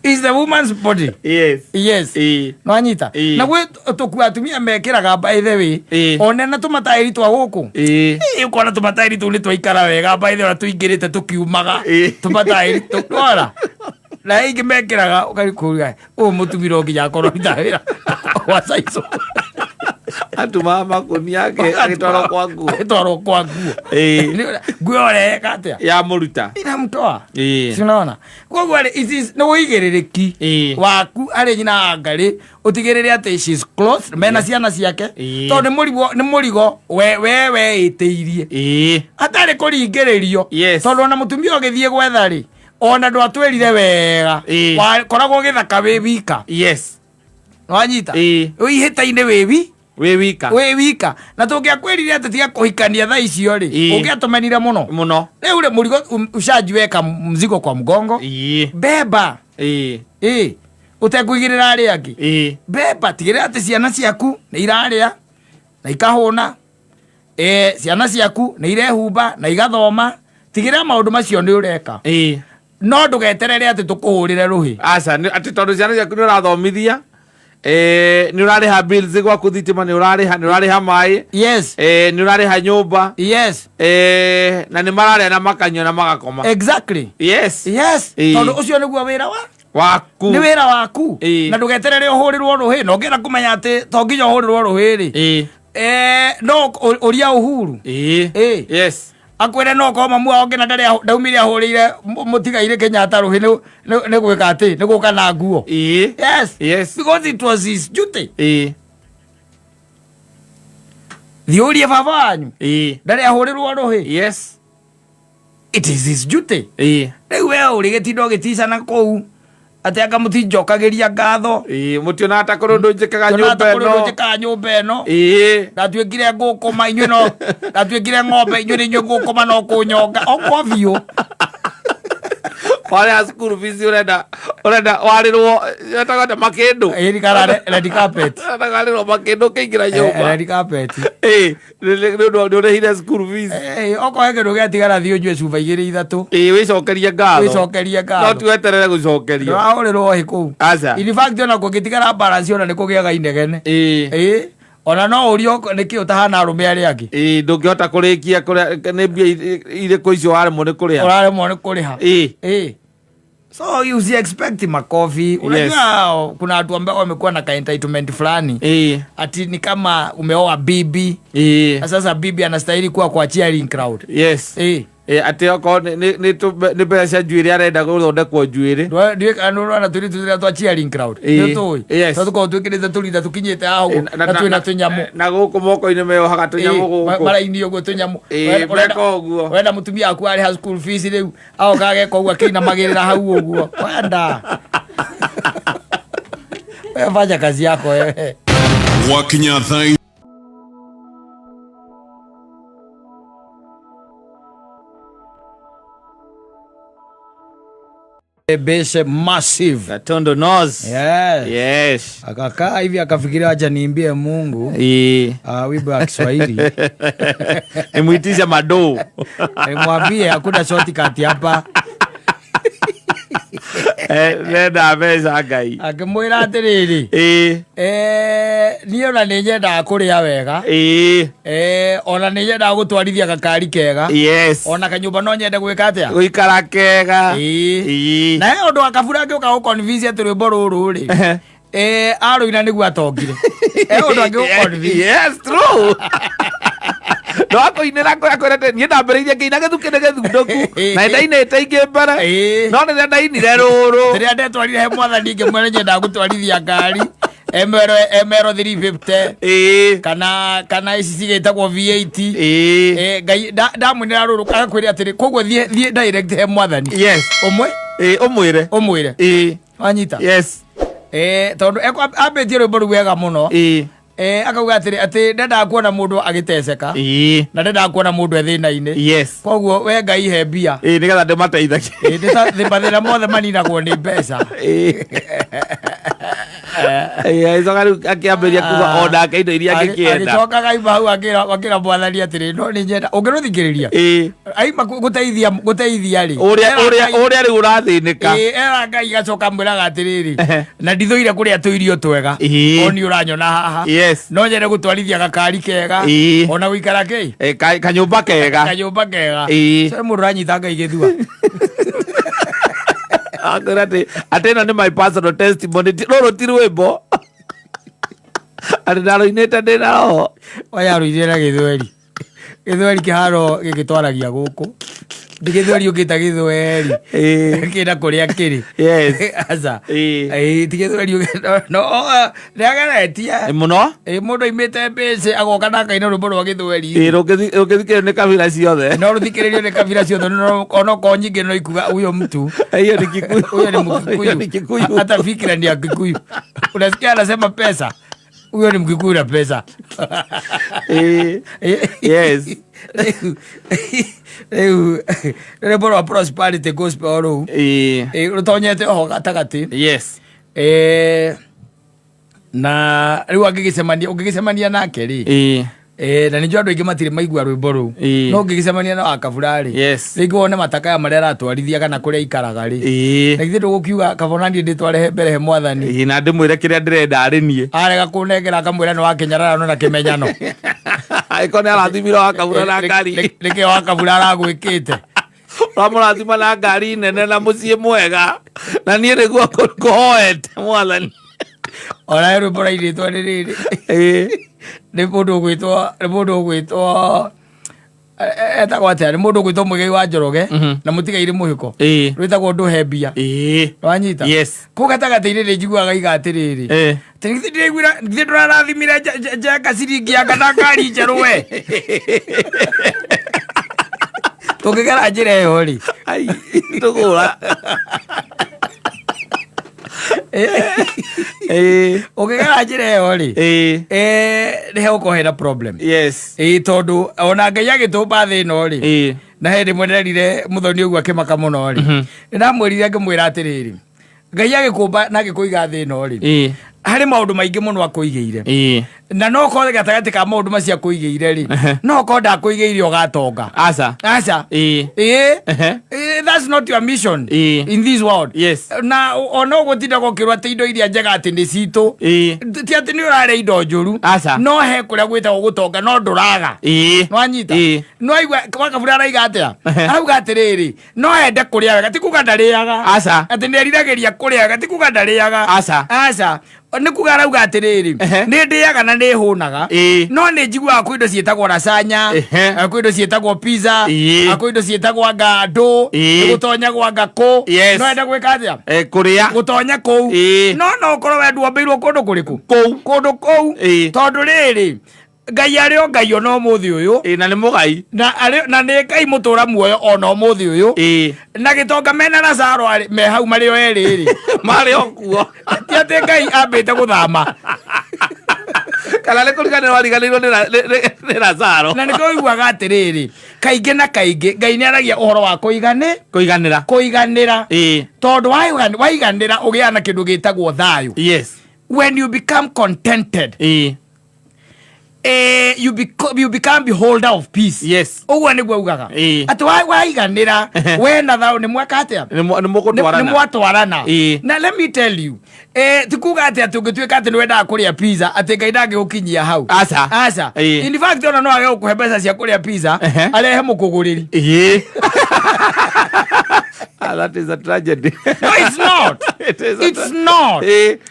Speaker 2: Is the woman's body.
Speaker 1: Yes.
Speaker 2: Yes.
Speaker 1: Ĩĩ.
Speaker 2: Nwanyita.
Speaker 1: Ĩĩ.
Speaker 2: Na gwĩ tũkua atumia mekĩraga, by the way,
Speaker 1: Ĩĩ.
Speaker 2: one na tũmataĩri twa gũkũ.
Speaker 1: Ĩĩ.
Speaker 2: Ĩĩ, ũkona tũmataĩri tũu nĩ twaikara wega, by the way, ona tũingĩrĩte tũkiumaga.
Speaker 1: Ĩĩ.
Speaker 2: Tũmataĩri tũ na ingĩ mekĩraga ũkarikũria ũyũ mũtumia o nginya akorwo aruta wĩra wa caico.
Speaker 1: Atumaga makũnia ake agĩtwarwo kwa nguo.
Speaker 2: Agĩtwarwo kwa nguo.
Speaker 1: Ĩĩ.
Speaker 2: Nguo ũreka atĩa?
Speaker 1: Ya mũruta.
Speaker 2: Inamtoa.
Speaker 1: Ĩĩ.
Speaker 2: Si unaona? Koguo rĩ, it is nĩ ũigĩrĩrĩki
Speaker 1: Ĩĩ.
Speaker 2: waku arĩ nyina wa ngarĩ ũtigĩrĩre atĩ she's close mena ciana ciake,
Speaker 1: Ĩĩ.
Speaker 2: tondũ nĩ mũrigo we weĩtĩirie
Speaker 1: Ĩĩ.
Speaker 2: hatarĩ kũringĩrĩrio.
Speaker 1: Yes.
Speaker 2: Tondũ ona mũtumia ũgĩthiĩ gwetha rĩ, ona ndwatwĩrire wega,
Speaker 1: Ĩĩ.
Speaker 2: wakoragwo gĩthaka wĩ wika.
Speaker 1: Yes.
Speaker 2: Wanyita?
Speaker 1: Ĩĩ.
Speaker 2: Wĩ ihĩta-inĩ wĩ wi
Speaker 1: Wĩ wika.
Speaker 2: Wĩ wika, na tũngĩakwĩrire atĩ tiga kũhikania thaa icio rĩ,
Speaker 1: Ĩĩ.
Speaker 2: ũngĩatũmenire mũno.
Speaker 1: Mũno.
Speaker 2: Rĩu rĩ, mũrigo ushajiweka mzigo kwa mgongo.
Speaker 1: Ĩĩ.
Speaker 2: Beba.
Speaker 1: Ĩĩ.
Speaker 2: Ĩ ũtekũigĩrĩra arĩa angĩ.
Speaker 1: Ĩĩ.
Speaker 2: Beba, tigĩrĩra atĩ ciana ciaku nĩ irarĩa na ikahũna, ciana ciaku nĩ irehumba na igathoma. Tigĩrĩra maũndũ macio nĩ ũreka.
Speaker 1: Ĩĩ.
Speaker 2: No ndũgeterere atĩ tũkũhũrĩre rũhĩ.
Speaker 1: Aca, atĩ tondũ ciana ciaku nĩ ũrathomithia, nĩ ũrarĩha bills gwaku, thitima nĩ ũrarĩha, nĩ ũrarĩha maĩ, nĩ ũrarĩha nyũmba, na nĩ mararĩa na makanyua na magakoma.
Speaker 2: Exactly.
Speaker 1: Yes.
Speaker 2: Yes.
Speaker 1: Ĩĩ.
Speaker 2: Tondũ ũcio nĩguo wĩra wa
Speaker 1: waku.
Speaker 2: Nĩ wĩra waku.
Speaker 1: Ĩĩ.
Speaker 2: Na ndũgeterere ũhũrĩrwo rũhĩ, na ũngĩenda kũmenya atĩ to nginya ũhũrĩrwo rũhĩ rĩ, no ũria Uhuru.
Speaker 1: Ĩĩ.
Speaker 2: Ĩĩ. Akwĩre no korwo mamu wao nginya ndarĩ ndaumire ahũrĩire mũtigairĩ Kenyatta rũhĩ nĩ gwĩka atĩ nĩ gũka na nguo.
Speaker 1: Ĩĩ.
Speaker 2: Yes. Because it was his duty. Thiĩ ũrie baba wanyu ndarĩ ahũrĩrwo rũhĩ. It is his duty. Rĩu we ũrĩ gĩtinda ũgĩticana kũu atĩ anga mũtinjokagĩria ngatho.
Speaker 1: Ĩĩ, mũtionaga ta kũrĩ ũndũ njĩkaga
Speaker 2: Tionaga
Speaker 1: nyũmba
Speaker 2: ta kũrĩ ũndũ
Speaker 1: ĩno.
Speaker 2: Njĩkaga nyũmba ĩno. Ndatuĩkire ngũkũma inyuĩ, no ndatuĩkire ng'ombe inyuĩ nĩ inyuĩ ngũkũma no kũnyonga okwo biũ.
Speaker 1: Warĩha cukuru fees, ũrenda warĩrwo etagwo atĩa, makĩndũ.
Speaker 2: Ĩĩ, kana red carpet.
Speaker 1: Ũrenda warĩrwo makĩndũ ũkĩingĩra nyũmba.
Speaker 2: Red carpet.
Speaker 1: Ĩĩ, nĩ ũndũ nĩ ũrĩhire cukuru fees.
Speaker 2: Okorwo he kĩndũ gĩatigara, thiĩ ũnyue cuba igĩrĩ ithatũ.
Speaker 1: Ĩĩ, wĩcokerie ngatho.
Speaker 2: Wĩcokerie
Speaker 1: No
Speaker 2: ngatho.
Speaker 1: ti weterere gũcokerio.
Speaker 2: Ndũrahũrĩrwo hĩ kũu.
Speaker 1: Aca.
Speaker 2: In fact, ona kũngĩtigara balance, ona nĩ kũgĩaga inegene. Ĩĩ, ona no ũrio nĩkĩ ũtahana arũme arĩa angĩ.
Speaker 1: Ĩĩ, ndũngĩhota kũrĩkia kũrĩa nĩ mbia irĩkũ icio waremwo nĩ kũrĩha.
Speaker 2: Ũraremwo nĩ kũrĩha.
Speaker 1: Ĩĩ.
Speaker 2: So you si expect makofi. Unajua kuna watu ambao wamekuwa na ka entitlement fulani, ati ni kama umeoa bibi na sasa bibi anastahili kuwa kwa cheering crowd.
Speaker 1: Ĩĩ, atĩ okorwo nĩ mbeca cia njuĩrĩ arenda gũthondekwo njuĩrĩ.
Speaker 2: Ndiũĩ kana nĩũrona tũirĩtu tũrĩa twa cheering crowd.
Speaker 1: Ĩĩ.
Speaker 2: Nĩ tũĩ?
Speaker 1: Yes.
Speaker 2: Tondũ tũkoragwo twĩkĩrĩte tũrinda tũkinyĩte haha ũguo, na twĩna tũnyamũ.
Speaker 1: Na gũkũ moko-inĩ meohaga tũnyamũ gũkũ.
Speaker 2: Maraini ũguo tũnyamũ.
Speaker 1: Ĩĩ, meka ũguo.
Speaker 2: Wenda mũtumia waku arĩha school fees, rĩu agoka ageka ũguo akĩinamagĩrĩra hau ũguo. Wenda wewe fanya kazi yako wewe.
Speaker 3: Gwakinya thaa
Speaker 2: Base massive.
Speaker 1: Gatondo North.
Speaker 2: Yes.
Speaker 1: Yes.
Speaker 2: Akakaa hivi akafikiria, acha niimbie Mungu wimbo wa Kiswahili.
Speaker 1: Nimwitishe madoo.
Speaker 2: Nimwambie hakuna shortcut hapa.
Speaker 1: Nenda mbeca Ngai.
Speaker 2: Akĩmwĩra atĩrĩrĩ, niĩ ona nĩ nyendaga kũrĩa wega, ona nĩ nyendaga gũtwarithia gakari kega, ona kanyũmba no nyende gwĩka atĩa?
Speaker 1: Gũikara kega.
Speaker 2: Na he ũndũ wa kabura angĩũka gũconvince atĩ rwĩmbo rũrũ rĩ, arũina nĩguo atongire, he ũndũ angĩgũconvince.
Speaker 1: Yes, true. No akũinĩra akwĩra atĩ niĩ ndambĩrĩirie ngĩina gĩthukĩ nĩ gĩthundũku na nĩndainĩte ingĩ mbere, no rĩrĩa ndainire rũrũ.
Speaker 2: Rĩrĩa ndetwarire he mwathani ngĩmwĩra nyendaga gũtwarithia ngari ML ML 350 kana ici cigĩtagwo V8. Ngai ndamwinĩra rũrũ agakwĩra atĩrĩ, koguo thiĩ direct he mwathani. Ũmwe.
Speaker 1: Ĩĩ, ũmwĩre.
Speaker 2: Ũmwĩre. Wanyita?
Speaker 1: Yes.
Speaker 2: Tondũ ambĩtie rwĩmbo rũu wega mũno. Akauga atĩrĩ atĩ ndendaga kuona mũndũ agĩteceka na ndendaga kuona mũndũ e thĩna-inĩ. Koguo we Ngai he mbia.
Speaker 1: Ĩĩ, nĩgetha ndĩmateithagie.
Speaker 2: Ĩĩ, mathĩna mothe maninagwo nĩ mbeca.
Speaker 1: Agĩcoka rĩu akĩambĩrĩria kuga onake indo iria angĩkĩenda.
Speaker 2: Agĩcoka gaima hau akĩra mwathani atĩrĩ, no nĩ nyenda ũngĩrũthikĩrĩria. Aima gũteithia rĩ,
Speaker 1: Ũrĩa
Speaker 2: era
Speaker 1: ũrĩa
Speaker 2: Ngai-
Speaker 1: ũrĩa rĩu ũrathĩnĩka.
Speaker 2: Ĩĩ, era Ngai gacoka mwĩraga atĩrĩrĩ, na ndithũire kũrĩa tũirio twega, o niĩ ũranyona haha, no nyende gũtwarithia gakari kega, ona gũikara kĩ
Speaker 1: Kanyũmba kega.
Speaker 2: Kanyũmba kega. So mũndũ ũranyita Ngai gĩthua.
Speaker 1: Akwĩra atĩ ĩno nĩ my personal testimony, rũrũ ti rwĩmbo atĩ ndarũinĩte ndĩ na roho.
Speaker 2: Oya rũithie na gĩthweri, gĩthweri kĩharo gĩgĩtwaragia gũkũ, ndi gĩthweri ũkĩta gĩthweri kĩna kũrĩa kĩrĩ. Aca. Ĩĩ, ti gĩthweri no nĩageretie.
Speaker 1: Mũno.
Speaker 2: Ĩĩ, mũndũ aimĩte mbĩcĩ agoka na akaina rwĩmbo rwa gĩthweri.
Speaker 1: Rũngĩthikĩrĩrio nĩ kabira ciothe.
Speaker 2: No rũthikĩrĩrio nĩ kabira ciothe, no onokorwo nyingĩ no ikuga huyo mtu
Speaker 1: Hiyo ni Kikuyu.
Speaker 2: Huyo ni Mkikuyu.
Speaker 1: Hiyo ni Kikuyu.
Speaker 2: Hata fikira ni ya Kikuyu. Unasikia anasema pesa, huyo ni Mkikuyu na pesa.
Speaker 1: Yes.
Speaker 2: Rĩu rwĩmbo rwa Prosperity Gospel rũu rũtonyete oho gatagatĩ. Na rĩu angĩgĩcemania, ũngĩgĩcemania nake rĩ, na nĩnjũĩ andũ aingĩ matirĩ maigua rwĩmbo rũu, no ũngĩgĩcemania na Wakabura rĩ, rĩngĩ wone matakaya marĩa aratwarithia kana kũrĩa aikaraga rĩ, na githĩ ndũgũkiuga kaba ona niĩ ndĩtware mbere he mwathani.
Speaker 1: Na ndĩmwĩre kĩrĩa ndĩrenda arĩ niĩ.
Speaker 2: Arega kũnengera akamwĩra nĩ wakĩnyararano na kĩmenyano.
Speaker 1: Angĩkorwo nĩ arathimirwo Wakabura na ngari,
Speaker 2: Nĩkĩo Wakabura aragwĩkĩte.
Speaker 1: Ũramũrathima na ngari nene na mũciĩ mwega, na niĩ nĩguo kũhoete mwathani.
Speaker 2: Ona rwĩmbo rairĩtwo nĩ rĩrĩ, nĩ mũndũ ũgwĩtwo etagwo atĩa, nĩ mũndũ ũgwĩtwo Mũigai wa Njoroge na Mũtigairĩ Mũhĩko, rwĩtagwo Ndũhe Mbia. Wanyita?
Speaker 1: Yes.
Speaker 2: Kũu gatagatĩ-inĩ nĩ njiguaga iga atĩrĩrĩ, atĩ githĩ ndĩraiguire, githĩ ndũrarathimire njeka ciringi yaka na ngari njerũ we, tũngĩgera njĩra ĩyo rĩ.
Speaker 1: Ai, tũgũra.
Speaker 2: Ũngĩgera njĩra ĩyo rĩ, nĩ hegũkorwo hena problem. Ĩĩ, tondũ ona Ngai agĩtũmba thĩ ĩno rĩ, na hĩndĩ ĩmwe nderire mũthoni ũguo akĩmaka mũno rĩ, nĩ ndamwĩrire ngĩmwĩra atĩrĩrĩ, Ngai agĩkũmba na agĩkũiga thĩ ĩno rĩ, harĩ maũndũ maingĩ mũno akũigĩire, na no korwo gatagatĩ ka maũndũ macio akũigĩire rĩ, no korwo ndakũigĩire ũgatonga.
Speaker 1: Aca.
Speaker 2: Aca. Ĩĩ. Ĩĩ, that's not your mission in this world. Na ona ũgũtinda gũkĩrwo atĩ indo iria njega atĩ nĩ citũ, ti atĩ nĩ ũrarĩa indo njũru.
Speaker 1: Aca.
Speaker 2: No he kũrĩa gwĩtagwo gũtonga no ndũraga. Nwanyita? No aigua Wakabura araiga atĩa? Arauga atĩrĩrĩ, no ende kũrĩa wega, ti kuga ndarĩaga.
Speaker 1: Aca.
Speaker 2: Atĩ nĩ eriragĩria kũrĩa wega, ti kuga ndarĩaga.
Speaker 1: Aca.
Speaker 2: Aca, nĩ kuga arauga atĩrĩrĩ, nĩ ndĩaga na nĩ hũnaga, no nĩ njiguaga kwĩ indo ciĩtagwo lasagna, kwĩ indo ciĩtagwo pizza, kwĩ indo ciĩtagwo anga ndũ, nĩ gũtonyagwo anga kũ. No ende gwĩka atĩa?
Speaker 1: Kũrĩa.
Speaker 2: Gũtonya kũu. No no ũkorwo we nduombĩirwo kũndũ kũrĩkũ?
Speaker 1: Kũu.
Speaker 2: Kũndũ kũu. Tondũ rĩrĩ, Ngai arĩ o Ngai ona ũmũthĩ ũyũ.
Speaker 1: Ĩĩ, na nĩ mũgai.
Speaker 2: Na arĩ na nĩ Ngai mũtũra muoyo ona ũmũthĩ ũyũ. Na gĩtonga mena Lazaro arĩ me hau marĩ o erĩ rĩ,
Speaker 1: marĩ o kuo.
Speaker 2: Ti atĩ Ngai ambĩte gũthama.
Speaker 1: Kana nĩ kũriganĩrwo ariganĩirwo nĩ Lazaro.
Speaker 2: Na nĩkĩo ũiguaga atĩrĩrĩ, kaingĩ na kaingĩ Ngai nĩ aragia ũhoro wa kũigani
Speaker 1: Kũiganĩra.
Speaker 2: Kũiganĩra. Tondũ waiganĩra ũgĩaga na kĩndũ gĩtagwo thayũ. When you become contented, you become beholder of peace. Ũguo nĩguo augaga, atĩ waiganĩra we na thayũ nĩ mweka atĩa?
Speaker 1: Nĩ mũgũtwarana.
Speaker 2: Nĩ mwatwarana. Na let me tell you, ti kuga atĩ ũngĩtuĩka atĩ nĩ wendaga kũrĩa pizza atĩ Ngai ndangĩgũkinyia hau.
Speaker 1: Aca.
Speaker 2: Aca. In fact, ona no age gũkũhe mbeca cia kũrĩa pizza, arehe mũkũgũrĩri.
Speaker 1: Ah, that is a tragedy.
Speaker 2: No, it's not.
Speaker 1: It is a
Speaker 2: It's not.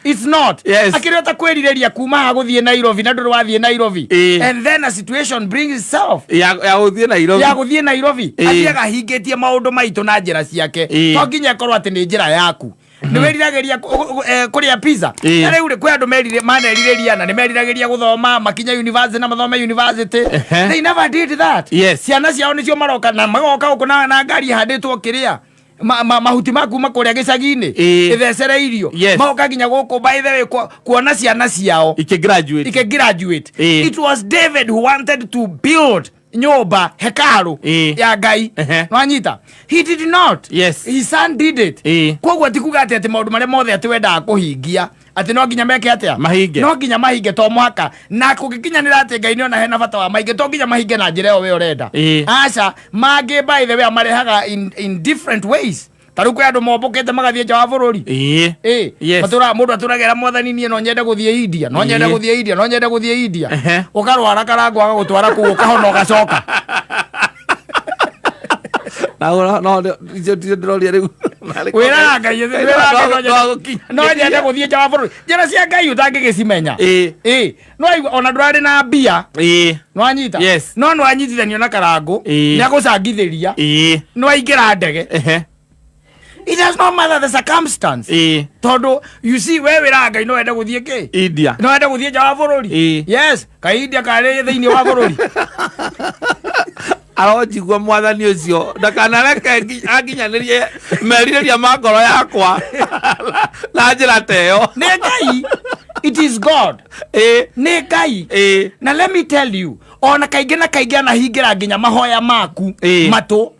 Speaker 2: It's not. Akĩrĩ kwĩrirĩria kuma haha gũthiĩ Nairobi na ndũrĩ wathiĩ Nairobi. And then a situation brings itself.
Speaker 1: Ya gũthiĩ Nairobi.
Speaker 2: Ya gũthiĩ Nairobi. Athiaga ahingĩtie maũndũ maitũ na njĩra ciake. To nginya ĩkorwo atĩ nĩ njĩra yaku. Nĩ wĩriragĩria kũrĩa pizza. Na rĩu rĩ, kwĩ andũ manerirĩria na nĩ meriragĩria gũthoma makinya university na mathome university. They never did that. Ciana ciao nĩcio maroka na magoka gũkũ na ngari ihandĩtwo kĩrĩa mahuti ma kuma kũrĩa gĩcagi-inĩ, ĩthecereirio. Magoka nginya gũkũ, by the way, kuona ciana ciao
Speaker 1: Ikĩgraduate.
Speaker 2: Ikĩgraduate. It was David who wanted to build nyũmba hekaru ya Ngai. Nwanyita? He did not. His son did it. Koguo ti kuga atĩ maũndũ marĩa mothe atĩ wendaga kũhingia Atĩ no nginya meke atĩa?
Speaker 1: Mahinge.
Speaker 2: No nginya mahinge, to mũhaka. Na kũngĩkinyanĩra atĩ Ngai nĩona hena bata wa mahinge, to nginya mahinge na njĩra ĩyo we ũrenda. Aca, mangĩ by the way amarehaga in different ways. Ta rĩu kwĩ andũ mombũkĩte magathiĩ nja wa bũrũri. Ĩ. Matũraga, mũndũ atũragĩra Mwathani, niĩ no nyende gũthiĩ India, no nyende gũthiĩ India, no nyende gũthiĩ India. Ũkarwara karangũ agagũtwara kũu, ũkahona, ũgacoka.
Speaker 1: Na no icio ticio ndĩroria rĩu.
Speaker 2: Wĩraga Ngai, wĩraga Ngai no nyende gũthiĩ nja wa bũrũri. Njĩra cia Ngai ũtangĩgĩcimenya. Ĩ, no aigua ona ndũrarĩ na mbia. Nĩwanyita?
Speaker 1: Yes.
Speaker 2: No nĩwanyitithanio na karangũ. Nĩagũcangithĩria. Nĩwaingĩra ndege. It does not matter the circumstance. Tondũ you see, we wĩraga Ngai no wende gũthiĩ kĩ?
Speaker 1: India.
Speaker 2: No wende gũthiĩ nja wa bũrũri. Yes, kaindia karĩ thĩinĩ wa bũrũri.
Speaker 1: Aronjigua Mwathani ũcio ndakanareke anginyanĩrie merirĩria ma ngoro yakwa na njĩra ta ĩyo.
Speaker 2: Nĩ Ngai, it is God. Nĩ Ngai. Na let me tell you, ona kaingĩ na kaingĩ anahingĩra nginya mahoya maku matũ,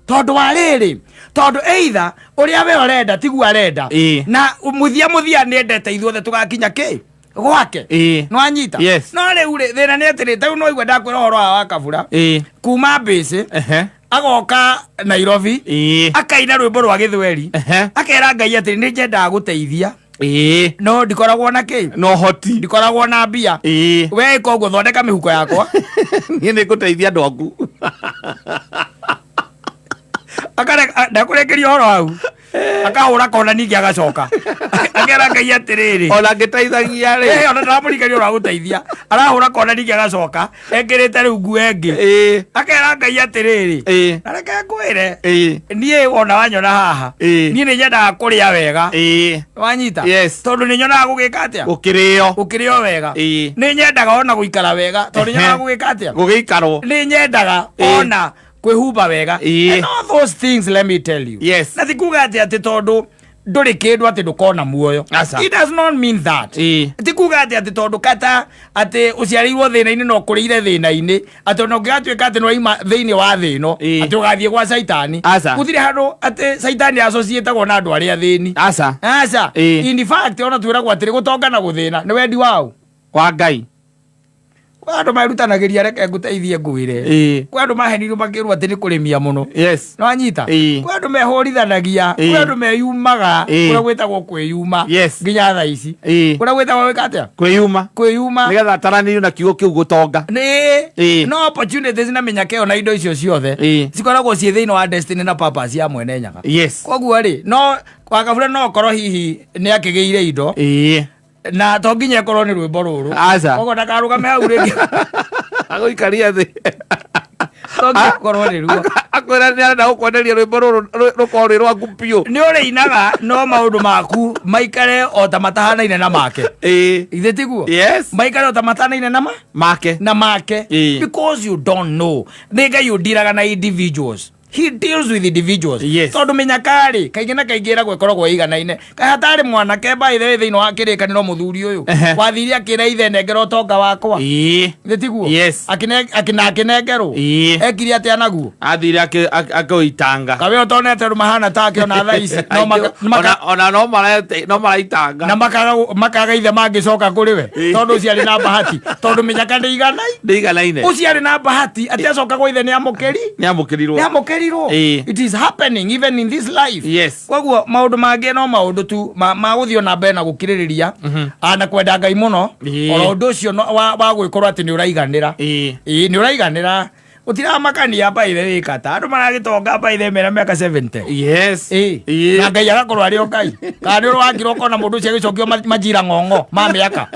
Speaker 2: tondũ wa rĩrĩ, tondũ either ũrĩa we ũrenda tiguo arenda. Na mũthia mũthia nĩ endete ithuothe tũgakinya kĩ gwake. Nĩwanyita?
Speaker 1: Yes.
Speaker 2: No rĩu rĩ, thĩna nĩ atĩrĩ, ta rĩu no igua ndakwĩra ũhoro wa Kabura kuma mbĩcĩ agoka Nairobi, akaina rwĩmbo rwa gĩthweri, akera Ngai atĩrĩ, nĩ nyendaga gũteithia, no ndikoragwo na kĩ?
Speaker 1: No hoti.
Speaker 2: Ndikoragwo na mbia. We koguo thondeka mĩhuko yakwa.
Speaker 1: Niĩ nĩ ngũteithia andũ aku.
Speaker 2: Ndakũrekeria ũhoro hau, akahũra kona, ningĩ agacoka akera Ngai atĩrĩrĩ,
Speaker 1: Ona ngĩteithagia rĩ.
Speaker 2: Ona ndamũrikeria ũrĩa wa gũteithia, arahũra kona, ningĩ agacoka ekĩrĩte rĩu nguo ĩngĩ, akera Ngai atĩrĩrĩ, na reke ngwĩre, niĩ wona wanyona haha, niĩ nĩ nyendaga kũrĩa wega. Wanyita?
Speaker 1: Yes.
Speaker 2: Tondũ nĩ nyonaga gũgĩka atĩa?
Speaker 1: Gũkĩrĩo.
Speaker 2: Gũkĩrĩo wega. Nĩ nyendaga ona gũikara wega, tondũ nĩ nyonaga gũgĩka atĩa?
Speaker 1: Gũgĩikarwo.
Speaker 2: Nĩ nyendaga ona kwĩhumba wega. And all those things, let me tell you, na ti kuga atĩ tondũ ndũrĩ kĩndũ atĩ ndũkona muoyo.
Speaker 1: Aca.
Speaker 2: It does not mean that. Ti kuga atĩ tondũ kata atĩ ũciarĩirwo thĩna-inĩ na ũkũrĩire thĩna-inĩ, atĩ ona ũngĩgatuĩka atĩ nĩwaima thĩinĩ wa thĩ ĩno, atĩ ũgathiĩ gwa Caitani.
Speaker 1: Aca.
Speaker 2: Gũtirĩ handũ atĩ Caitani associatagwo na andũ arĩa athĩni.
Speaker 1: Aca.
Speaker 2: Aca. In fact, ona twĩragwo atĩrĩ, gũtonga na gũthĩna nĩ wendi wao.
Speaker 1: Wa Ngai.
Speaker 2: Kwĩ andũ merutanagĩria, reke ngũteithie ngwĩre. Kwĩ andũ mahenirwo makĩrwo atĩ nĩ kũrĩmia mũno. Nĩwanyita? Kwĩ andũ mehũrithanagia, kwĩ andũ meyumaga, kũrĩa gwĩtagwo kwĩyuma. Nginya thaa ici kũrĩa gwĩtagwo gwĩka atĩa?
Speaker 1: Kwĩyuma.
Speaker 2: Kwĩyuma.
Speaker 1: Nĩgetha ataranĩrio na kiugo kĩu gũtonga.
Speaker 2: Nĩ no opportunities na mĩnyaka ĩyo na indo icio ciothe cikoragwo ciĩ thĩinĩ wa destiny na purpose ya Mwene Nyaga. Koguo rĩ, no Wakabura no korwo hihi nĩ akĩgĩire indo, na to nginya ĩkorwo nĩ rwĩmbo rũrũ.
Speaker 1: Aca.
Speaker 2: Koguo ndakarũgame hau rĩngĩ.
Speaker 1: Agũikaria thĩ.
Speaker 2: To nginya ĩkorwo nĩ ruo.
Speaker 1: Akwĩra nĩ arenda gũkwenderia rwĩmbo rũrũ rũkorwo rwĩ rwaku biũ.
Speaker 2: Nĩ ũrĩinaga, no maũndũ maku maikare o ta matahanaine na make. Ithe tiguo?
Speaker 1: Yes.
Speaker 2: Maikare o ta matahanaine na ma
Speaker 1: Make.
Speaker 2: Na make. Because you don't know, nĩ Ngai ũndiraga na individuals. He deals with individuals. Tondũ mĩnyaka-rĩ, kaingĩ na kaingĩ ĩragwo ĩkoragwo ĩiganaine. Kaĩ hatarĩ mwanake, by the way, thĩinĩ wa kĩrĩkanĩro, mũthuri ũyũ wathire akĩra ithe, "Nengera ũtonga wakwa"? Nĩ tiguo?
Speaker 1: Yes.
Speaker 2: Na akĩnengerwo. Ekire atĩa naguo?
Speaker 1: Athire akĩũitanga.
Speaker 2: Kawe ũtonete andũ mahana take ona thaa ici no
Speaker 1: Ona no maraitanga.
Speaker 2: Na makaga ithe mangĩcoka kũrĩ we, tondũ ũcio arĩ na bahati, tondũ mĩnyaka ndĩ iganai.
Speaker 1: Ndĩiganaine.
Speaker 2: Ũcio arĩ na bahati atĩ acoka gwa ithe nĩ amũkĩri.
Speaker 1: Nĩ amũkĩrirwo.
Speaker 2: Nĩ amũkĩrirwo. It is happening even in this life. Koguo maũndũ mangĩ no maũndũ tu ma gũthiĩ na mbere na gũkirĩrĩria, na kwenda Ngai mũno. Oro ũndũ ũcio wa gwĩkorwo atĩ nĩ ũraiganĩra. Ĩĩ, nĩ ũraiganĩra, ũtiramakania by the way, kata andũ maragĩtonga by the way mena mĩaka 70. Na Ngai agakorwo arĩ o Ngai. Kana nĩ ũrĩ wakira ũkona mũndũ ũcio agĩcokio majira ng'ong'o ma mĩaka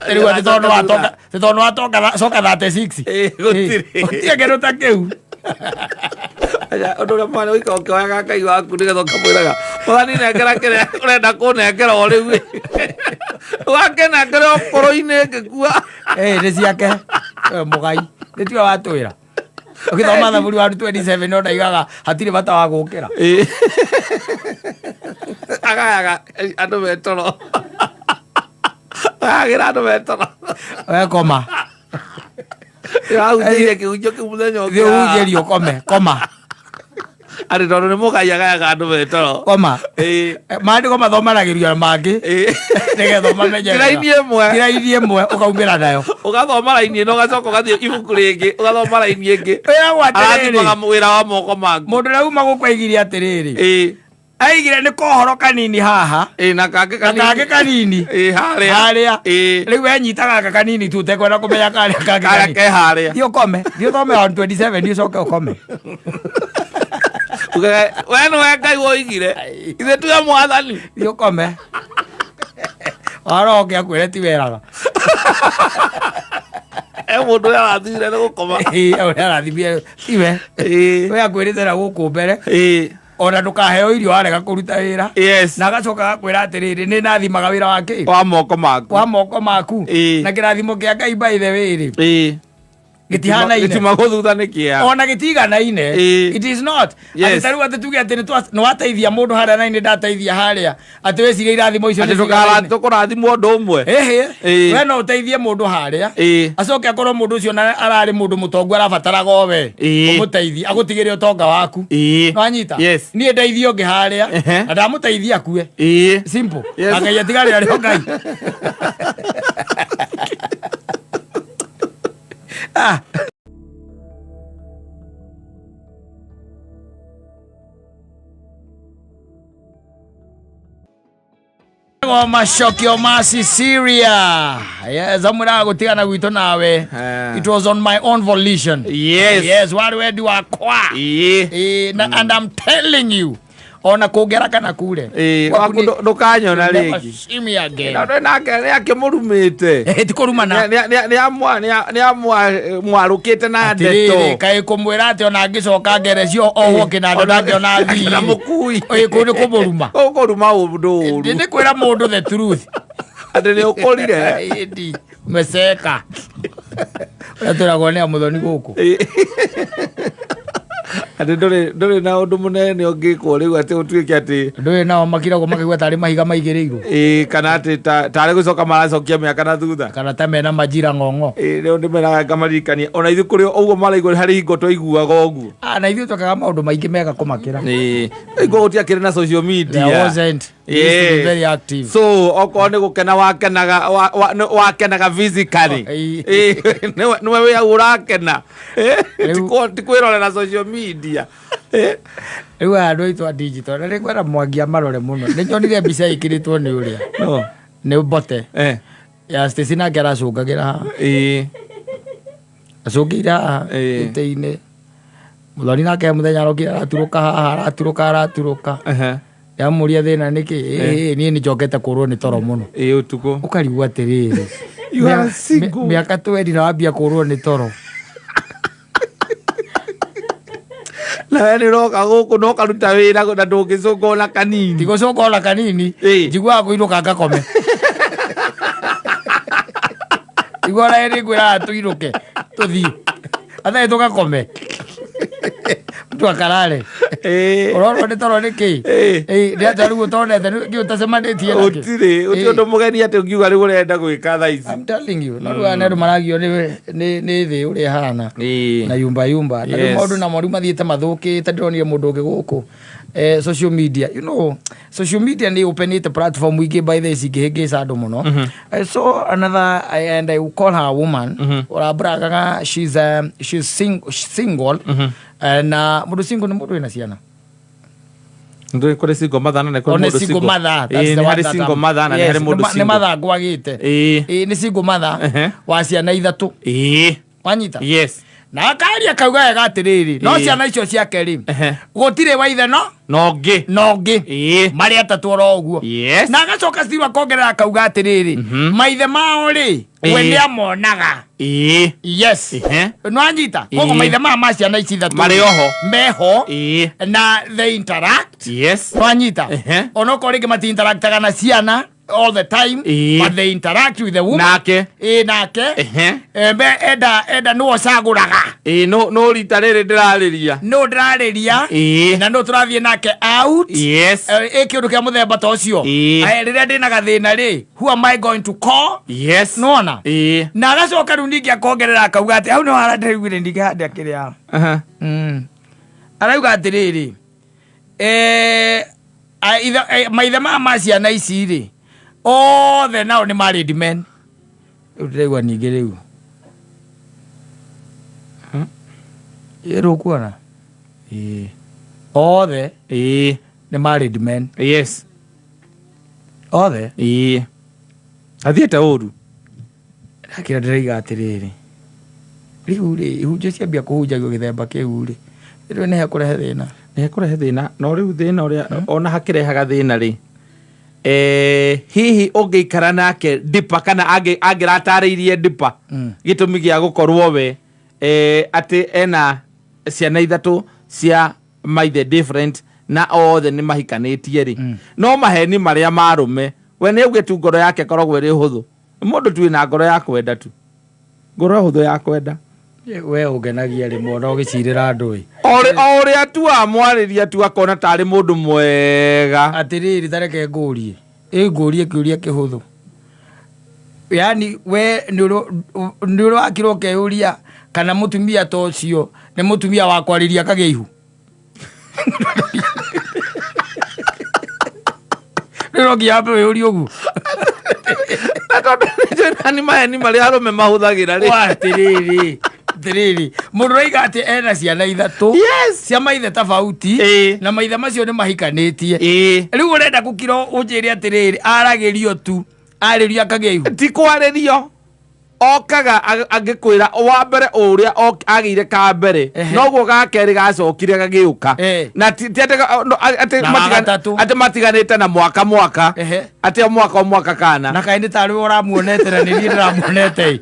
Speaker 2: rĩu, atĩ tondũ watonga, atĩ tondũ watonga coka 36?
Speaker 1: Ĩĩ, gũtirĩ.
Speaker 2: Gũtirĩ kĩndũ ta kĩu.
Speaker 1: Aca, ũndũ ũrĩa mwana ũikara ũkĩoyaga Ngai waku nĩgetha ũkamwĩraga, "Mwathani, nengera kĩrĩa ũrenda kũnengera o rĩu, ũgakĩnengera ũkũrũ-inĩ ngĩkua."
Speaker 2: Ĩĩ, nĩ ciake. Mũgai nĩ tiwe watwĩra ũgĩthoma Thaburi wa 27, no ndaigaga hatirĩ bata wa gũkĩra.
Speaker 1: Agayaga andũ metoro, agagĩra andũ metoro.
Speaker 2: We koma.
Speaker 1: Ahunjĩirie kĩhunjio kĩu mũthenya ũngĩ.
Speaker 2: Thiĩ ũhunjĩrie, ũkome, koma.
Speaker 1: Atĩ tondũ nĩ mũgai agayaga andũ metoro.
Speaker 2: Koma.
Speaker 1: Ĩĩ.
Speaker 2: Maandĩko mathomanagĩrio na mangĩ
Speaker 1: Ĩĩ.
Speaker 2: nĩgetha ũmamenye
Speaker 1: Ti raini ĩmwe.
Speaker 2: Ti raini ĩmwe ũkaumĩra nayo.
Speaker 1: Ũgathoma raini ĩno ũgacoka ũgathiĩ ibuku rĩngĩ ũgathoma raini ĩngĩ.
Speaker 2: Wĩragwo atĩrĩrĩ.
Speaker 1: Arathimaga wĩra wa moko maku.
Speaker 2: Mũndũ ũrĩa uma gũkũ aigire atĩrĩrĩ.
Speaker 1: Ĩĩ.
Speaker 2: Aigire nĩ kohoro kanini haha.
Speaker 1: Ĩĩ na kangĩ
Speaker 2: Na
Speaker 1: kanini.
Speaker 2: kangĩ kanini.
Speaker 1: Ĩĩ harĩa.
Speaker 2: Harĩa.
Speaker 1: Ĩĩ.
Speaker 2: Rĩu wenyita gaka kanini tu ũtekwenda kũmenya karĩa kangĩ
Speaker 1: Karĩa
Speaker 2: kanini.
Speaker 1: ke harĩa.
Speaker 2: Thiĩ ũkome. Thiĩ ũthome on 27 ũcoke ũkome.
Speaker 1: Uge we nĩwe Ngai woigire. Ithuĩ tuge mwathani.
Speaker 2: Thiĩ ũkome. Waro oke akwĩre ti weraga.
Speaker 1: E mũndũ ũrĩa arathire nĩ gũkoma.
Speaker 2: Ĩĩ ũrĩa arathimire tiwe.
Speaker 1: Ĩĩ.
Speaker 2: We akwĩrĩte na gũkũ mbere.
Speaker 1: Ĩĩ.
Speaker 2: Ona ndũkaheo irio warega kũruta wĩra.
Speaker 1: Yes.
Speaker 2: Na agacoka agakwĩra atĩrĩrĩ nĩ nathimaga wĩra wa kĩ?
Speaker 1: Wa moko maku.
Speaker 2: Wa moko maku.
Speaker 1: Ĩĩ.
Speaker 2: Na kĩrathimo kĩa Ngai by the way rĩ.
Speaker 1: Ĩĩ.
Speaker 2: Gĩtihanaine.
Speaker 1: Gĩtima gũthutha nĩ kĩa.
Speaker 2: Ona gĩtiganaine.
Speaker 1: Ĩĩ.
Speaker 2: It is not.
Speaker 1: Yes.
Speaker 2: Atĩ ta rĩu atĩ tuge atĩ nĩ wateithia mũndũ harĩa na nĩ ndateithia harĩa. Atĩ wĩcirie irathimo icio
Speaker 1: Atĩ
Speaker 2: nĩ ciganaine.
Speaker 1: tũkũrathimwo ũndũ ũmwe.
Speaker 2: Ĩhĩ.
Speaker 1: Ĩĩ.
Speaker 2: We no ũteithie mũndũ harĩa.
Speaker 1: Ĩĩ.
Speaker 2: Acoke akorwo mũndũ ũcio na ararĩ mũndũ mũtongu arabataraga o we.
Speaker 1: Ĩĩ.
Speaker 2: Ũmũteithie agũtigĩre ũtonga waku.
Speaker 1: Ĩĩ.
Speaker 2: Nĩwanyita?
Speaker 1: Yes.
Speaker 2: Niĩ ndeithie ũngĩ harĩa.
Speaker 1: Ehe.
Speaker 2: Na ndamũteithia akue.
Speaker 1: Ĩĩ.
Speaker 2: Simple.
Speaker 1: Yes.
Speaker 2: Na Ngai atigare arĩ o Ngai. Ah. Macokio ma Cecilia. Yes, amwĩraga gũtigana gwitũ nawe.
Speaker 1: Eh.
Speaker 2: It was on my own volition.
Speaker 1: Yes.
Speaker 2: Yes, warĩ wendi wakwa.
Speaker 1: Ĩĩ.
Speaker 2: Eh, na, and I'm telling you, ona kũngera kana kure.
Speaker 1: Ĩĩ,
Speaker 2: Gwaku
Speaker 1: waku ndũkanyona
Speaker 2: Never
Speaker 1: rĩngĩ.
Speaker 2: see me again.
Speaker 1: Na ndũĩ nake nĩ akĩmũrumĩte.
Speaker 2: Eh, ti kũrumana.
Speaker 1: Nĩ amwarũkĩte na ndeto.
Speaker 2: Atĩrĩrĩ, kaĩ kũmwĩra atĩ ona angĩcoka ngerecio ohwo kĩnanda nake ona
Speaker 1: Na
Speaker 2: thiĩ.
Speaker 1: mũkui.
Speaker 2: Ĩĩ, kũu nĩ kũmũruma.
Speaker 1: Ũkũruma ũndũ ũru.
Speaker 2: Nĩ kwĩra mũndũ the truth.
Speaker 1: Atĩ nĩ ũkũrire.
Speaker 2: Ĩndi, umeseka. Ũrĩa twĩragwo nĩ amũthoni gũkũ.
Speaker 1: Ĩĩ. Atĩ ndũrĩ na ũndũ mũnene ũngĩkwo rĩu atĩ ũtuĩke atĩ
Speaker 2: Ndũĩ nao makiragwo makaigua tarĩ mahiga maigĩrĩirwo.
Speaker 1: ĩĩ, kana atĩ tarĩ gũcoka maracokia mĩaka na thutha.
Speaker 2: Kana ta mena majira ng'ong'o.
Speaker 1: Ĩĩ, rĩu ndĩmeraga ngamaririkania ona ithuĩ kũrĩ ũguo maraigua harĩ hingo twaiguaga ũguo.
Speaker 2: Ah, na ithuĩ twekaga maũndũ maingĩ mega kũmakĩra.
Speaker 1: Ĩĩ, hingo gũtiakĩrĩ na social media.
Speaker 2: There wasn't. We used to be very active.
Speaker 1: So okorwo nĩ gũkena wakenaga wakenaga physically.
Speaker 2: Oh, ĩĩ.
Speaker 1: Ĩĩ, nĩwe wĩ hau ũrakena. Ĩĩ,
Speaker 2: Rĩu-
Speaker 1: ti kwĩrorera social media. Ĩĩ.
Speaker 2: Rĩu aya andũ aitũ a digital na nĩngwenda Mwangi amarore mũno. Nĩ nyonire mbica ĩkĩrĩtwo nĩ ũrĩa.
Speaker 1: No.
Speaker 2: Nĩ Mbote.
Speaker 1: Eh.
Speaker 2: Ya Stacy nake aracũngagĩra haha.
Speaker 1: Ĩĩ.
Speaker 2: Acũngĩire haha
Speaker 1: Ĩĩ.
Speaker 2: gĩtĩ-inĩ. Mũthoni nake mũthenya arokire araturũka haha araturũka araturũka.
Speaker 1: Ehe.
Speaker 2: Ndamũria thĩna nĩkĩ? Ĩĩ, niĩ nĩnjokete kũrwo nĩ toro mũno.
Speaker 1: Ĩĩ ũtukũ.
Speaker 2: Ũkarigwo atĩrĩrĩ.
Speaker 1: You are single.
Speaker 2: Mĩaka twendi na wambia kũrwo nĩ toro.
Speaker 1: Na we nĩ ũroka gũkũ na ũkaruta wĩra na ndũngĩcũnga ona kanini.
Speaker 2: Ndigũcũnga ona kanini.
Speaker 1: Ĩĩ.
Speaker 2: Njiguaga kũinũka ngakome. Igua ona hĩndĩ ngwĩraga tũinũke tũthiĩ. Athaĩ tũgakome. Mtu akarare.
Speaker 1: Ĩĩ.
Speaker 2: Ũrorwo nĩ toro nĩkĩ?
Speaker 1: Ĩĩ.
Speaker 2: Ĩĩ, nĩ atĩa rĩu ũtonete nĩ ũtacemanĩtie nakĩ?
Speaker 1: Gũtirĩ, gũtirĩ ũndũ mũgeni atĩ ũngiuga rĩu ũrenda gwĩka thaa ici.
Speaker 2: I'm telling you, no rĩu aya nĩ andũ maragio nĩ thĩ ũrĩa ĩhana.
Speaker 1: Ĩĩ.
Speaker 2: Na yumba yumba. Na rĩu
Speaker 1: Yes.
Speaker 2: maũndũ namo rĩu mathiĩte mathũkĩte ndĩronire mũndũ ũngĩ gũkũ. Social media, you know, social media nĩ openĩte platform ingĩ by the way cingĩhĩngĩca andũ mũno. I saw another and I will call her a woman. Ũrambragaga she's single. Na mũndũ single nĩ mũndũ wĩna ciana.
Speaker 1: Ndũĩ kũrĩ single mother na nĩ kũrĩ
Speaker 2: One
Speaker 1: mũndũ
Speaker 2: single mother, that's
Speaker 1: Ĩĩ,
Speaker 2: the
Speaker 1: nĩ
Speaker 2: one
Speaker 1: harĩ
Speaker 2: that
Speaker 1: single
Speaker 2: I'm-
Speaker 1: mother na nĩ
Speaker 2: Yes,
Speaker 1: harĩ mũndũ
Speaker 2: nĩ
Speaker 1: single.
Speaker 2: mother ngwagĩte.
Speaker 1: Ĩĩ.
Speaker 2: Ĩĩ, nĩ single mother
Speaker 1: Ehe.
Speaker 2: wa ciana ithatũ.
Speaker 1: Ĩĩ.
Speaker 2: Wanyita?
Speaker 1: Yes.
Speaker 2: Na akaria kauga wega atĩrĩrĩ, no
Speaker 1: Ĩĩ.
Speaker 2: ciana icio ciake rĩ,
Speaker 1: Ehe.
Speaker 2: gũtirĩ wa ithe no
Speaker 1: Na ũngĩ.
Speaker 2: na ũngĩ.
Speaker 1: Ĩĩ.
Speaker 2: Marĩ atatũ oro ũguo.
Speaker 1: Yes.
Speaker 2: Na agacoka Steve akongerera akauga atĩrĩrĩ, maithe mao rĩ, we
Speaker 1: Ĩĩ.
Speaker 2: nĩ amonaga.
Speaker 1: Ĩĩ.
Speaker 2: Yes.
Speaker 1: Ehe.
Speaker 2: Nĩwanyita? Koguo
Speaker 1: Ĩĩ.
Speaker 2: maithe maya ma ciana ici ithatũ
Speaker 1: Marĩ oho.
Speaker 2: meho.
Speaker 1: Ĩĩ.
Speaker 2: Na they interact.
Speaker 1: Yes.
Speaker 2: Nĩwanyita?
Speaker 1: Ehe.
Speaker 2: Onokorwo rĩngĩ mati-interactaga na ciana all the time,
Speaker 1: Ĩĩ.
Speaker 2: but they interact with the woman.
Speaker 1: Nake.
Speaker 2: Ĩĩ, nake.
Speaker 1: Ehe.
Speaker 2: Enda nĩwe ũcagũraga.
Speaker 1: Ĩĩ, no rita rĩrĩ ndĩrarĩria.
Speaker 2: Nũ ndĩrarĩria.
Speaker 1: Ĩĩ.
Speaker 2: Na nũ tũrathiĩ nake out.
Speaker 1: Yes.
Speaker 2: Ĩ kĩũndũ kĩa mũthemba ta ũcio.
Speaker 1: Ĩĩ.
Speaker 2: Rĩrĩa ndĩna gathĩna rĩ, who am I going to call?
Speaker 1: Yes.
Speaker 2: Nĩwona?
Speaker 1: Ĩĩ.
Speaker 2: Na agacoka rĩu ningĩ akongerera akauga atĩ hau nĩho harĩa ndĩraiguire ningĩ handĩa kĩrĩa.
Speaker 1: Aha.
Speaker 2: Arauga atĩrĩrĩ, Maithe maya ma ciana ici rĩ, othe nao nĩ married men. Rĩu ndĩraigua ningĩ rĩu ĩrũkuona othe nĩ married men. Othe.
Speaker 1: Ĩĩ, athiĩte ũru.
Speaker 2: Ndakĩra ndĩraiga atĩrĩrĩ, rĩu rĩ, ihunjio ciambia kũhunjagio gĩthemba kĩu rĩ, rĩu nĩ hekũrehe thĩna.
Speaker 1: Nĩ hekũrehe thĩna, no rĩu thĩna ũrĩa ona hakĩrehaga thĩna rĩ, hihi ũngĩikara nake ndipa kana angĩratarĩirie ndipa gĩtũmi gĩa gũkorwo we atĩ ena ciana ithatũ cia maithe different na othe nĩ mahikanĩtie rĩ, no maheni marĩa marũme we nĩ auge tu ngoro yake ĩkoragwo ĩrĩ hũthũ. Mũndũ tu wĩna ngoro ya kwenda tu, ngoro hũthũ ya kwenda.
Speaker 2: We ũngenagia rĩmwe ona ũgĩcirĩra andũ ĩ.
Speaker 1: O ũrĩa tu amwarĩria tu akona tarĩ mũndũ mwega.
Speaker 2: Atĩrĩrĩ, tareke ngũrie, ĩ ngũrie kĩũria kĩhũthũ, yani we nĩ ũrĩ wakĩra ũkeyũria kana mũtumia ta ũcio nĩ mũtumia wa kwarĩria akagĩa ihu? Rĩu no nginya wambe wĩyũrie ũguo.
Speaker 1: Na tondũ nĩnjũĩ nĩ maheni marĩa arũme mahũthagĩra rĩ.
Speaker 2: Wa, atĩrĩrĩ, atĩrĩrĩ, mũndũ ũraiga atĩ ena ciana ithatũ cia maithe tofauti na maithe macio nĩ mahikanĩtie. Rĩu ũrenda gũkira ũnjĩre atĩrĩrĩ, aragĩrio tu, arĩrio akagĩa ihu?
Speaker 1: Ti kwarĩrio, okaga angĩkwĩra wa mbere ũrĩa agĩire ka mbere, noguo ga kerĩ gacokire gagĩũka. Na ti atĩ no, atĩ
Speaker 2: Na gatatũ.
Speaker 1: Atĩ matiganĩte na mwaka mwaka. Atĩ o mwaka o mwaka kana.
Speaker 2: Na kaĩ nĩ tarĩ we ũramuonete na nĩ niĩ ndĩramuonete ĩ.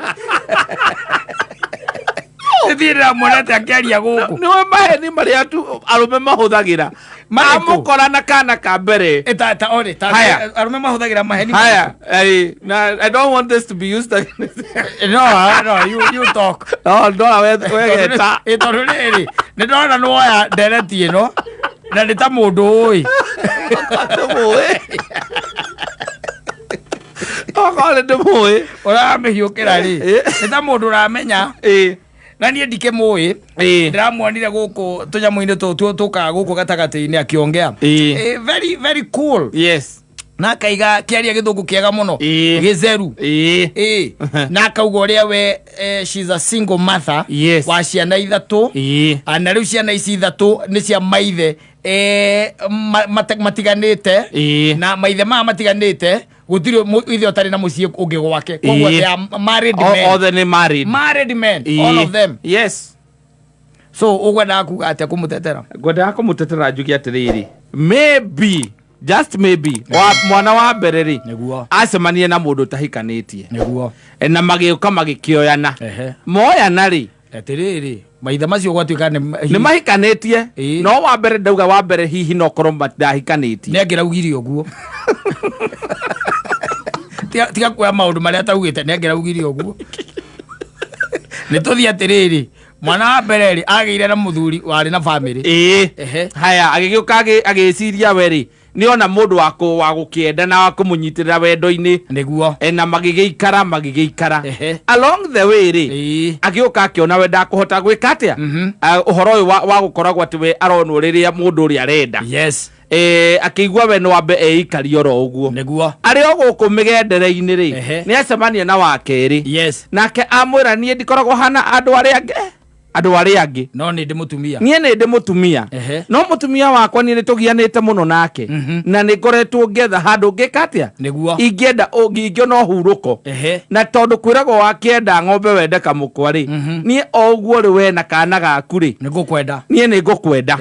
Speaker 2: Nĩ niĩ ndĩramuonete akĩaria gũkũ.
Speaker 1: Nĩwe maheni marĩa tu arũme mahũthagĩra.
Speaker 2: Marĩkũ?
Speaker 1: Amũkora na kana ka mbere.
Speaker 2: Ta, ta, ore, ta,
Speaker 1: Haya.
Speaker 2: Arũme mahũthagĩra maheni.
Speaker 1: Haya, na I don't want this to be used against.
Speaker 2: No, no, you talk.
Speaker 1: No, ndora wegeta.
Speaker 2: Tondũ rĩrĩ, nĩ ndona nĩ woya ndereti ĩno na nĩ ta mũndũ ũĩ.
Speaker 1: Ndĩmũĩ. Okorwo nĩ ndĩmũĩ.
Speaker 2: Ũramĩhiũkĩra rĩ, nĩ ta mũndũ ũramenya. Na niĩ ndikĩmũĩ. Ndĩramuonire gũkũ tũnyamũ-inĩ tũtũ tũkaga gũkũ gatagatĩ-inĩ akĩongea. Very, very cool. Na akaiga kĩaria gĩthũngũ kĩega mũno. Gĩtheru. Na akauga ũrĩa we, she's a single mother. Wa ciana ithatũ. Na rĩu ciana ici ithatũ nĩ cia maithe, matiganĩte. Na maithe maya matiganĩte, gũtirĩ ithe ũtarĩ na mũciĩ ũngĩ gwake. Koguo they are married men.
Speaker 1: Othe nĩ married.
Speaker 2: Married men, all of them. So ũkwendaga kuga atĩa kũmũtetera?
Speaker 1: Ngwendaga kũmũtetera njuge atĩrĩrĩ, maybe, just maybe, mwana wa mbere rĩ, acemanie na mũndũ ũtahikanĩtie. Na magĩũka magĩkĩoyana. Moyana rĩ,
Speaker 2: Atĩrĩrĩ, maithe macio gwatuĩka nĩ
Speaker 1: nĩ mahikanĩtie. No wa mbere ndauga wa mbere hihi no korwo ndahikanĩtie.
Speaker 2: Nĩ angĩraugire ũguo. Tiga kuoya maũndũ marĩa ataugĩte, nĩ angĩraugire ũguo. Nĩ tũthiĩ atĩrĩrĩ, mwana wa mbere rĩ, agĩire na mũthuri warĩ na family.
Speaker 1: Haya, agĩgĩũka agĩciria we rĩ, nĩ ona mũndũ wa gũkĩenda na wa kũmũnyitĩrĩra wendo-inĩ. Na magĩgĩikara, magĩgĩikara. Along the way rĩ, agĩũka akĩona we ndakũhota gwĩka atĩa? Ũhoro ũyũ wa gũkoragwo atĩ we aronwo rĩrĩa mũndũ ũrĩa arenda. Akĩigua we no ambe eikarie oro ũguo. Arĩ o gũkũ mĩgendere-inĩ rĩ, nĩ acemania na wa kerĩ. Nake amwĩra niĩ ndikoragwo hana andũ arĩa angĩ. Andũ arĩa angĩ.
Speaker 2: No nĩ ndĩ mũtumia.
Speaker 1: Niĩ nĩ ndĩ mũtumia. No mũtumia wakwa niĩ nĩ tũgianĩte mũno nake. Na nĩ ngoretwo ngĩetha handũ ngĩka atĩa? Ingĩenda ingĩona ũhurũko. Na tondũ kwĩragwo wakĩenda ng'ombe wende kamũkwa rĩ, niĩ o ũguo rĩ we na kana gaku rĩ,
Speaker 2: Nĩ ngũkwenda.
Speaker 1: Niĩ nĩ ngũkwenda.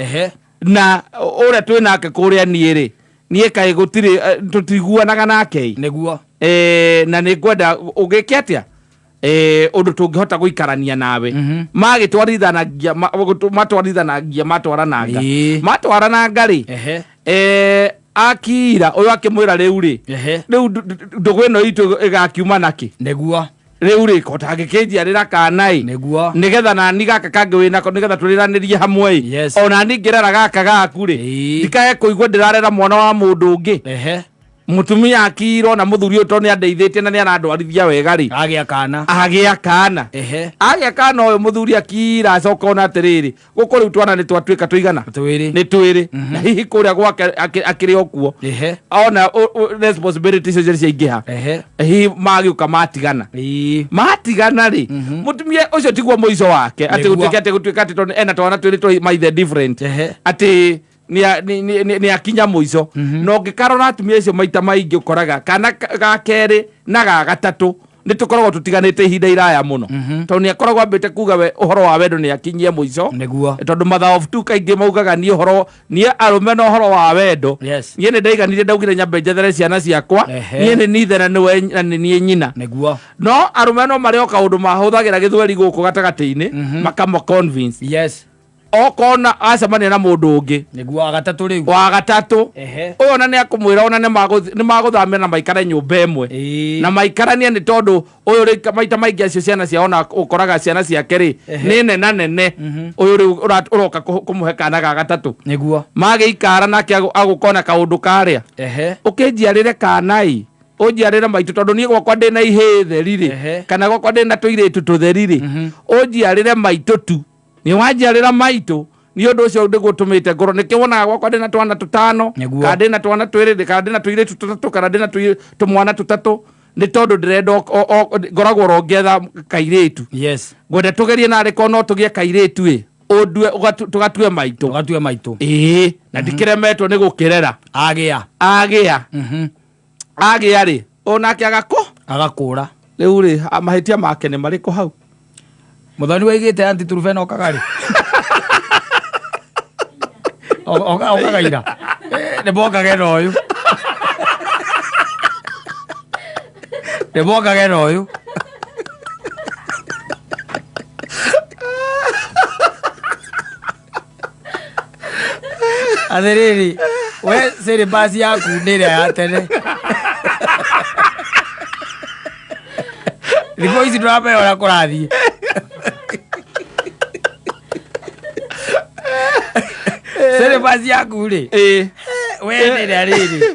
Speaker 1: Na ũrĩa twĩ nake kũrĩa niĩ rĩ, niĩ kaĩ gũtirĩ, tũtiguanaga nake ĩ. Na nĩ ngwenda ũgĩke atĩa? Ũndũ tũngĩhota gũikarania nawe. Magĩtwarithanagia, matwarithanagia, matwarananga. Matwarananga rĩ, akira, ũyũ akĩmwĩra rĩu rĩ, rĩu ndũgũ ĩno itũ ĩgakiuma nakĩ? Rĩu rĩ, ko tangĩkĩnjiarĩra kana ĩ? Nĩgetha nani gaka kangĩ wĩnako, nĩgetha tũrĩranĩrie hamwe ĩ. Ona niĩ ngĩrera gaka gaku rĩ, ndikae kũigua ndĩrarera mwana wa mũndũ ũngĩ. Mutumia akirwo na muthuri ũyũ tondũ nĩ andeithĩtie na nĩ arandwarithia wega rĩ,
Speaker 2: Agĩa kana.
Speaker 1: Agĩa kana.
Speaker 2: Ehe.
Speaker 1: Agĩa kana ũyũ mũthuri akira acoka ona atĩrĩrĩ, gũkũ rĩu twana nĩ twatuĩka tũigana?
Speaker 2: Twĩrĩ.
Speaker 1: Nĩ twĩrĩ, na hihi kũrĩa gwake akĩrĩ o kuo.
Speaker 2: Ehe.
Speaker 1: Ona responsibility icio ciaingĩha.
Speaker 2: Ehe.
Speaker 1: Hihi magĩũka matigana.
Speaker 2: Ĩĩ.
Speaker 1: Matigana rĩ, mũtumia ũcio tiguo mũico wake atĩ
Speaker 2: Nĩguo.
Speaker 1: gũtuĩke atĩ gũtuĩka atĩ tondũ ena twana twĩrĩ twa maithe different,
Speaker 2: Ehe.
Speaker 1: atĩ nĩ akinya mũico. Na ũngĩkarora atumia acio maita maingĩ ũkoraga kana ga kerĩ na ga gatatũ nĩ tũkoragwo tũtiganĩte ihinda iraya mũno, tondũ nĩ akoragwo ambĩte kuga we ũhoro wa wendo nĩ akinyie mũico.
Speaker 2: Nĩguo.
Speaker 1: Tondũ mother of two kaingĩ maugaga niĩ ũhoro niĩ arũme na ũhoro wa wendo, niĩ nĩ ndaiganire, ndaugire nyambe njethere ciana ciakwa. Niĩ nĩ nithe na nĩwe na nĩ niĩ nyina.
Speaker 2: Nĩguo.
Speaker 1: No arũme no marĩ o kaũndũ mahũthagĩra gĩthweri gũkũ gatagatĩ-inĩ, makama convince. Okona acemania na mũndũ ũngĩ.
Speaker 2: Nĩguo, wa gatatũ rĩu.
Speaker 1: Wa gatatũ.
Speaker 2: Ehe.
Speaker 1: Ũyũ ona nĩ akũmwĩra ona nĩ magũthamia na maikare nyũmba ĩmwe. Na maikaranie, nĩ tondũ ũyũ rĩ maita maingĩ acio ciana ciao ona ũkoraga ciana ciake rĩ nĩ nena nene. Ũyũ rĩu ũroka kũmũhe kana ga gatatũ.
Speaker 2: Nĩguo.
Speaker 1: Magĩikara nake agũkona kaũndũ karĩa, ũkĩnjiarĩre kana ĩ ũnjiarĩre maitũ, tondũ niĩ gwakwa ndĩna ihĩĩ theri rĩ, kana gwakwa ndĩna tũirĩtu tũtheri rĩ, ũnjiarĩre maitũ tu. Nĩ wanjiarĩra maitũ, nĩ ũndũ ũcio nĩguo ũtũmĩte ngorwo nĩkĩo wonaga gwakwa ndĩna twana tũtano,
Speaker 2: Nĩguo.
Speaker 1: kana ndĩna twana twĩrĩ, kana ndĩna tũirĩtu tũtatũ, kana ndĩna tũmwana tũtatũ, nĩ tondũ ndĩrenda ngoragwo oro ngĩetha kairĩtu. Ngwenda tũgerie narĩ korwo no tũgĩe kairĩtu ĩ ũndue tũgatue maitũ.
Speaker 2: Tũgatue maitũ.
Speaker 1: Ĩĩ, na ndikĩremetwo nĩ gũkĩrera.
Speaker 2: Agĩa.
Speaker 1: Agĩa, agĩa rĩ, onake agakũ
Speaker 2: Agakũra.
Speaker 1: Rĩu rĩ, mahĩtia make nĩ marĩkũ hau?
Speaker 2: Mũthoni waigĩte anti turubena okaga rĩ? Okaga ira. Nĩ mokage na ũyũ. Nĩ mokage na ũyũ. Atĩrĩrĩ, we syllabus yaku nĩ ĩrĩa ya tene. Thikũ ici ndũramenya ũrĩa kũrathiĩ. Syllabus yaku rĩ, we nĩ ĩrĩa rĩrĩ,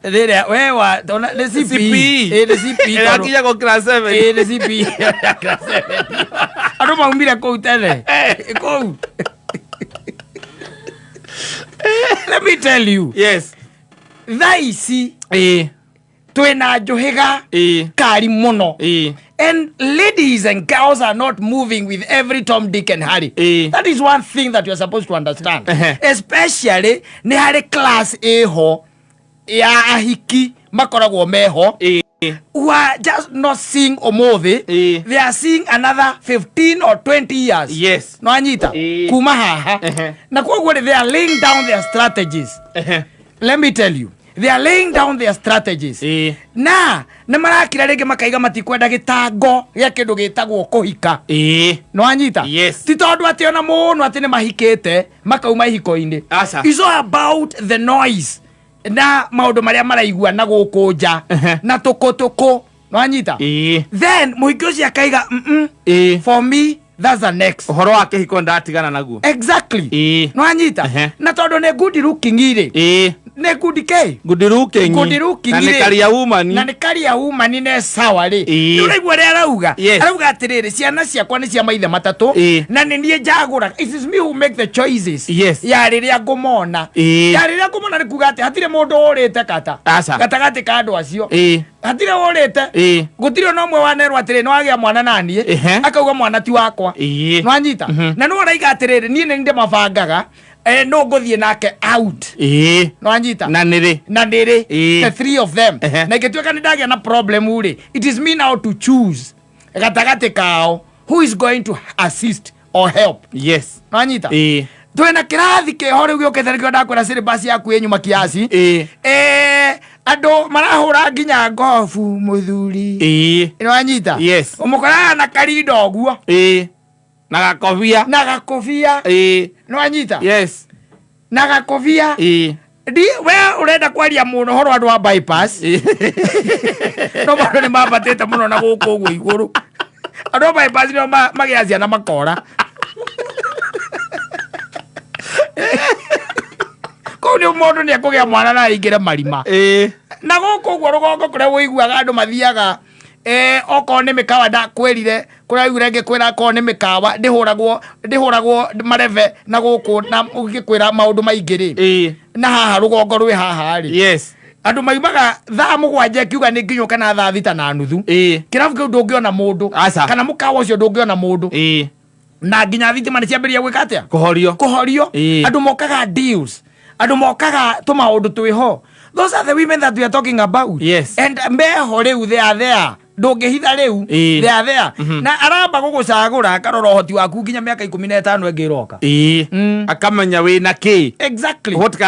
Speaker 2: rĩrĩa we wa tona nĩ CPE.
Speaker 1: CPE.
Speaker 2: Ĩ, nĩ CPE tondũ-
Speaker 1: Ĩrakinya go class 7.
Speaker 2: Ĩ, nĩ CPE ya class 7. Andũ maumire kũu tene kũu. Let me tell you, thaa ici twĩna njũhĩga kari mũno, and ladies and girls are not moving with every Tom, Dick and Harry. That is one thing that you are supposed to understand. Especially nĩ harĩ class ĩho ya ahiki makoragwo meho, who are just not seeing ũmũthĩ. They are seeing another 15 or 20 years. No anyita kuma haha. Na koguo rĩ, they are laying down their strategies. Let me tell you, they are laying down their strategies. Na nĩ marakira rĩngĩ makaiga matikwenda gĩtango gĩa kĩndũ gĩtagwo kũhika. No anyita?
Speaker 1: Yes.
Speaker 2: Ti tondũ atĩ ona mũno atĩ nĩ mahikĩte makauma ihiko-inĩ.
Speaker 1: Aca.
Speaker 2: It's all about the noise na maũndũ marĩa maraigua na gũkũ nja na tũkũ tũkũ. No anyita? Then mũhiki ũcio akaiga, for me that's the next."
Speaker 1: Ũhoro wa kĩhiko ndatigana naguo.
Speaker 2: Exactly. No anyita? Na tondũ nĩ good looking rĩ, nĩ good k
Speaker 1: Good looking.
Speaker 2: Good looking
Speaker 1: Na nĩ
Speaker 2: rĩ.
Speaker 1: karia woman.
Speaker 2: Na nĩ karia woman ne sawa rĩ. Ũraigua ũrĩa arauga?
Speaker 1: Yes.
Speaker 2: Arauga atĩrĩrĩ, ciana ciakwa nĩ cia maithe matatũ, na nĩ niĩ njagũraga. It is me who make the choices ya rĩrĩa ngũmona. Ya rĩrĩa ngũmona nĩ kuga atĩ hatirĩ mũndũ ũrĩte kata
Speaker 1: Aca.
Speaker 2: gatagatĩ ka andũ acio. Hatirĩ ũrĩte. Gũtirĩ ona ũmwe wanerwo atĩrĩ nĩ wagĩa mwana naniĩ, akauga mwana ti wakwa. Nwanyita? Na nĩ ũraiga atĩrĩrĩ, niĩ nĩ ndĩmabangaga, no ngũthiĩ nake out. Nwanyita?
Speaker 1: Na nĩrĩ.
Speaker 2: Na nĩrĩ. The three of them. Na ingĩtuĩka nĩ ndagĩa na problem rĩ, it is me now to choose gatagatĩ kao who is going to assist or help. Nwanyita? Twĩna kĩrathi kĩho rĩu gĩũkĩte, nĩkĩo ndakwĩra syllabus yaku ĩ nyuma kiasi. Andũ marahũra nginya ngobu mũthuri. Nĩwanyita?
Speaker 1: Yes.
Speaker 2: Ũmũkoraga na karinda ũguo.
Speaker 1: Na gakobia.
Speaker 2: Na gakobia. Nĩwanyita?
Speaker 1: Yes.
Speaker 2: Na gakobia. Ndi we ũrenda kwaria mũno ũhoro andũ wa bypass, no maũndũ nĩ mambatĩte mũno na gũkũ ũguo igũrũ. Andũ a bypass nĩo magĩa ciana makora kũu, nĩ mũndũ nĩ ekũgĩa mwana na aingĩre marima. Na gũkũ ũguo rũgongo kũrĩa wũiguaga andũ mathiaga, okorwo nĩ mĩkawa, ndakwĩrire kũrĩa waiguire ngĩkwĩra akorwo nĩ mĩkawa ndĩhũragwo marebe na gũkũ na ngĩkwĩra maũndũ maingĩ rĩ. Na haha rũgongo rwĩ haha rĩ, andũ maimaga thaa 7 ĩkiuga nĩ nginywo kana thaa 6:30. Kĩrabu kĩu ndũngĩona mũndũ.
Speaker 1: Aca.
Speaker 2: Kana mũkawa ũcio ndũngĩona mũndũ. Na nginya thitima nĩ ciambĩrĩria gwĩka atĩa?
Speaker 1: Kũhorio.
Speaker 2: Kũhorio. Andũ mokaga deals, andũ mokaga tũmaũndũ twĩho. Those are the women that we are talking about. And meho rĩu, they are there, ndũngĩhitha rĩu. They are there. Na aramba gũgũcagũra, akarora ũhoti waku nginya mĩaka 15 ĩngĩ ĩroka.
Speaker 1: Akamenya wĩna kĩ.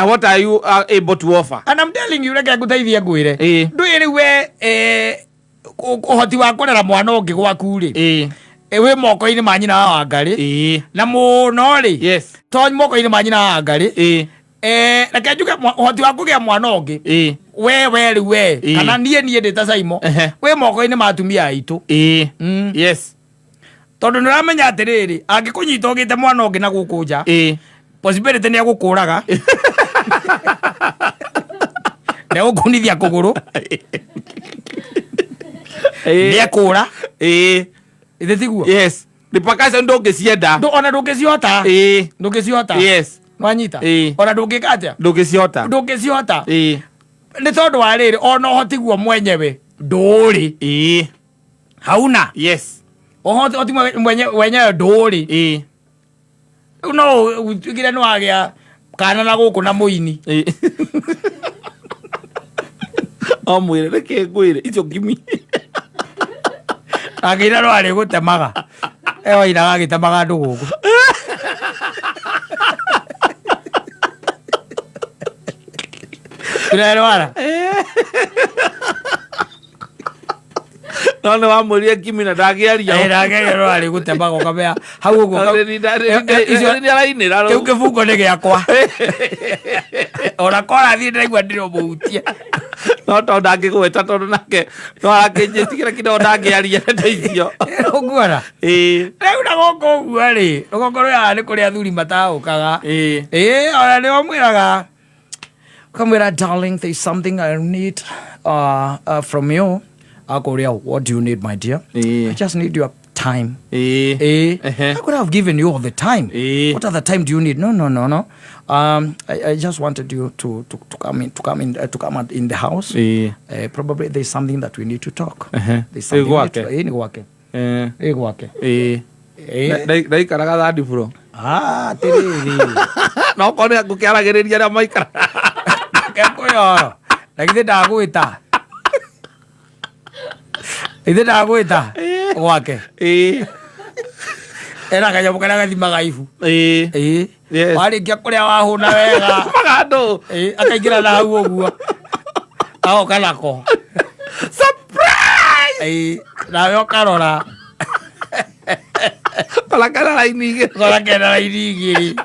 Speaker 1: What are you able to offer?
Speaker 2: And I'm telling you, reke ngũteithie ngwĩre. Ndũĩ rĩu we, ũhoti wa kũrera mwana ũngĩ gwaku rĩ, wĩ moko-inĩ ma nyina wa Wangarĩ. Na mũno rĩ, to moko-inĩ ma nyina wa Wangarĩ. Reke njuge ũhoti wa kũgĩa mwana ũngĩ, we rĩu we, kana niĩ ndĩ ta Saimo, wĩ moko-inĩ ma atumia aitũ. Tondũ nĩ ũramenya atĩrĩrĩ, angĩkũnyita ũgĩte mwana ũngĩ na gũkũ nja, possibility nĩ egũkũraga, nĩ egũkunithia kũgũrũ, nĩ ekũra. Ithe tiguo?
Speaker 1: Yes, mipaka icio ndũngĩcienda.
Speaker 2: Ona ndũngĩcihota. Ndũngĩcihota. Nwanyita? Ona ndũngĩka atĩa?
Speaker 1: Ndũngĩcihota.
Speaker 2: Ndũngĩcihota. Nĩ tondũ wa rĩrĩ, ona ũhoti guo mwenyewe ndũrĩ. Hauna. Ũhoti mwenyewe ndũrĩ. Rĩu no ũtuĩkire nĩ wagĩa kana na gũkũ na mũini.
Speaker 1: O mwĩre reke ngwĩre icio ngimi.
Speaker 2: Akĩina no arĩ gũtemaga, ewainaga agĩtemaga andũ gũkũ. Tunaelewana?
Speaker 1: No nĩ wamwĩrire ngimi na ndangĩaria.
Speaker 2: Ndangĩaria, no arĩ gũtemaga ũkamenya hau ũguo.
Speaker 1: Nĩ arainĩra.
Speaker 2: Kĩu kĩbungo nĩ gĩakwa, ona korathiĩ ndĩraigua ndĩrũmũhutie.
Speaker 1: No tondũ ndangĩgweta, tondũ nake no arakĩnjĩtigĩra kinya ndangĩaria ndeto icio.
Speaker 2: Ũguona? Rĩu na gũkũ ũguo rĩ, rũgongo rwĩ haha nĩ kũrĩ athuri mataũkaga. Ĩĩ, ona nĩ ũmwĩraga, ũkamwĩra, "Darling, there is something I need from you." Akũria, "What do you need, my dear?" "I just need your time." I could have given you all the time. What other time do you need?" "No, no, no, no. I just wanted you to come in, to come in, to come out in the house. Probably there's something that we need to talk." There's something we need to-
Speaker 1: Gwake?
Speaker 2: Ĩĩ, nĩ gwake. Ĩĩ, gwake. Ĩĩ.
Speaker 1: Ndaikaraga third floor.
Speaker 2: Ah, atĩrĩrĩ.
Speaker 1: No korwo nĩ ngũkĩaragĩrĩria arĩa maikara.
Speaker 2: Kekwĩyoro. Na githĩ ndagwĩta? Githĩ ndagwĩta? Gwake. Ena kanyamũ karĩa gathimaga ibu. Ĩĩ. Warĩkia kũrĩa wahũna wega.
Speaker 1: Magandũ.
Speaker 2: Ĩĩ, akaingĩra na hau ũguo. Agoka nako.
Speaker 1: Surprise.
Speaker 2: Ĩĩ, nawe ũkarora.
Speaker 1: Kora kena raini igĩrĩ.
Speaker 2: Kora kena raini igĩrĩ.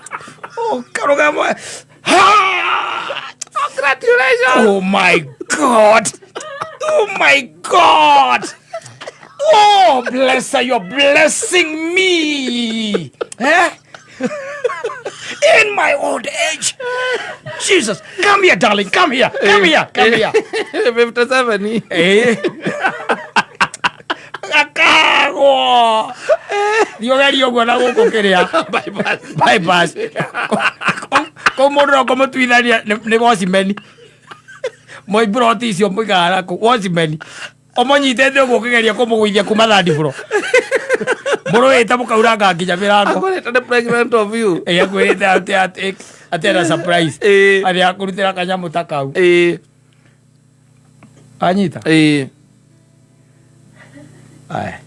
Speaker 2: Ũkarũgama.
Speaker 1: Congratulations.
Speaker 2: Oh my God. Oh my God. Oh, bless her. You're blessing me. Eh? In my old age. Jesus. Come here, darling. Come here. Come here. Come here.
Speaker 1: 57.
Speaker 2: Eh. Akagwo. Thiĩ ũgerie ũguo na gũkũ kĩrĩa.
Speaker 1: Bypass.
Speaker 2: Bypass. Kũu mũndũ no kũmũtuithania nĩ watchman. Moimburoti icio mũikaraga kũu watchman. Ũmũnyitĩte ũguo ũkĩgeria kũmũgũithia kuma third floor. Mũrũĩte mũkauranga nginya mĩrango.
Speaker 1: Akorete nĩ pregnant of you.
Speaker 2: Ĩ, akwĩrĩte atĩ ena surprise. Atĩ akũrutĩra kanyamũ ta kau. Anyita? Aya.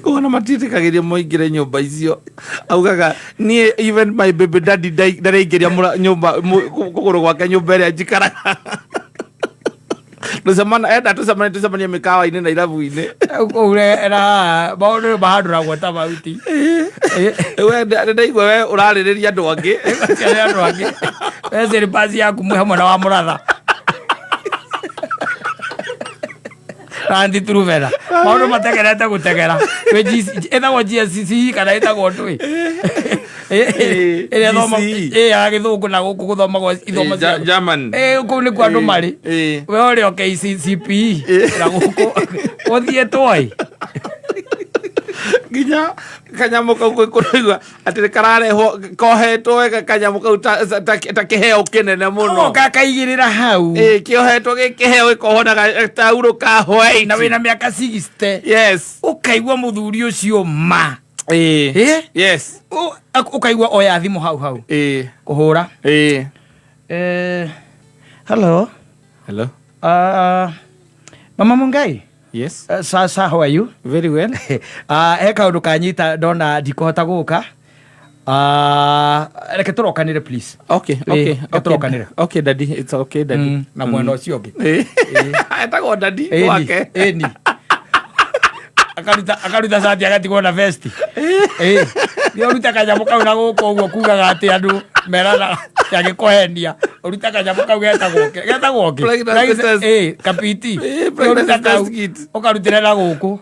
Speaker 1: Kuona matiĩtĩkagĩria moingĩre nyũmba icio, augaga niĩ even my baby daddy ndaraingĩria nyũmba kũgũrũ gwake nyũmba ĩrĩa njikaraga. Tũcemana enda tũcemanie mĩkawa-inĩ na irabu-inĩ.
Speaker 2: Kũu na maũndũ mahandũragwo ta mahuti.
Speaker 1: We ndaigua we ũrarĩrĩria andũ angĩ.
Speaker 2: Acio nĩ andũ angĩ. We slippers yaku mwĩ hamwe na wa mũratha. Rangi turubera. Maũndũ mategerete gũtegera. Kwĩ ĩtagwo GSCE kana ĩtagwo ndũĩ. Ĩrĩa thoma
Speaker 1: GCE.
Speaker 2: ĩ ya gĩthũngũ na gũkũ gũthomagwo ithomo cia
Speaker 1: German.
Speaker 2: Kũu nĩkuo andũ marĩ. We ũrĩ o KCCPE na gũkũ ũthiĩtwo ĩ.
Speaker 1: Nginya kanyamũ kau kũraigua atĩ nĩ kararehwo kohetwo wega kanyamũ kau ta kĩheo kĩnene mũno.
Speaker 2: Ũgoka kaigĩrĩra hau.
Speaker 1: Kĩohetwo gĩ kĩheo gĩkohwo na gataurũ ka white.
Speaker 2: Na wĩna mĩaka 60.
Speaker 1: Yes.
Speaker 2: Ũkaigua mũthuri ũcio ma.
Speaker 1: Yes.
Speaker 2: Ũkaigua oya thimũ hau hau. Kũhũra. Hello.
Speaker 1: Hello.
Speaker 2: Mama Mungai.
Speaker 1: Yes.
Speaker 2: Sasa how are you?
Speaker 1: Very well.
Speaker 2: He kaũndũ kanyita ndona ndikũhota gũka. Reke tũrokanĩre please.
Speaker 1: Okay, okay,
Speaker 2: Reke tũrokanĩre.
Speaker 1: Okay, daddy, it's okay, daddy.
Speaker 2: Na mwena ũcio ũngĩ.
Speaker 1: Etagwo daddy
Speaker 2: Ĩni,
Speaker 1: wake.
Speaker 2: ĩni. Akaruta cati agatigwo na vesti. Nĩ ũruta kanyamũ kau na gũkũ ũguo kugaga atĩ andũ merana agĩkũhenia. Ũruta kanyamũ kau getagwo kĩ? Getagwo kĩ?
Speaker 1: Pregnancy test.
Speaker 2: Kapiti.
Speaker 1: Pregnancy
Speaker 2: Ũruta kau,
Speaker 1: test kit.
Speaker 2: ũkarutĩra na gũkũ.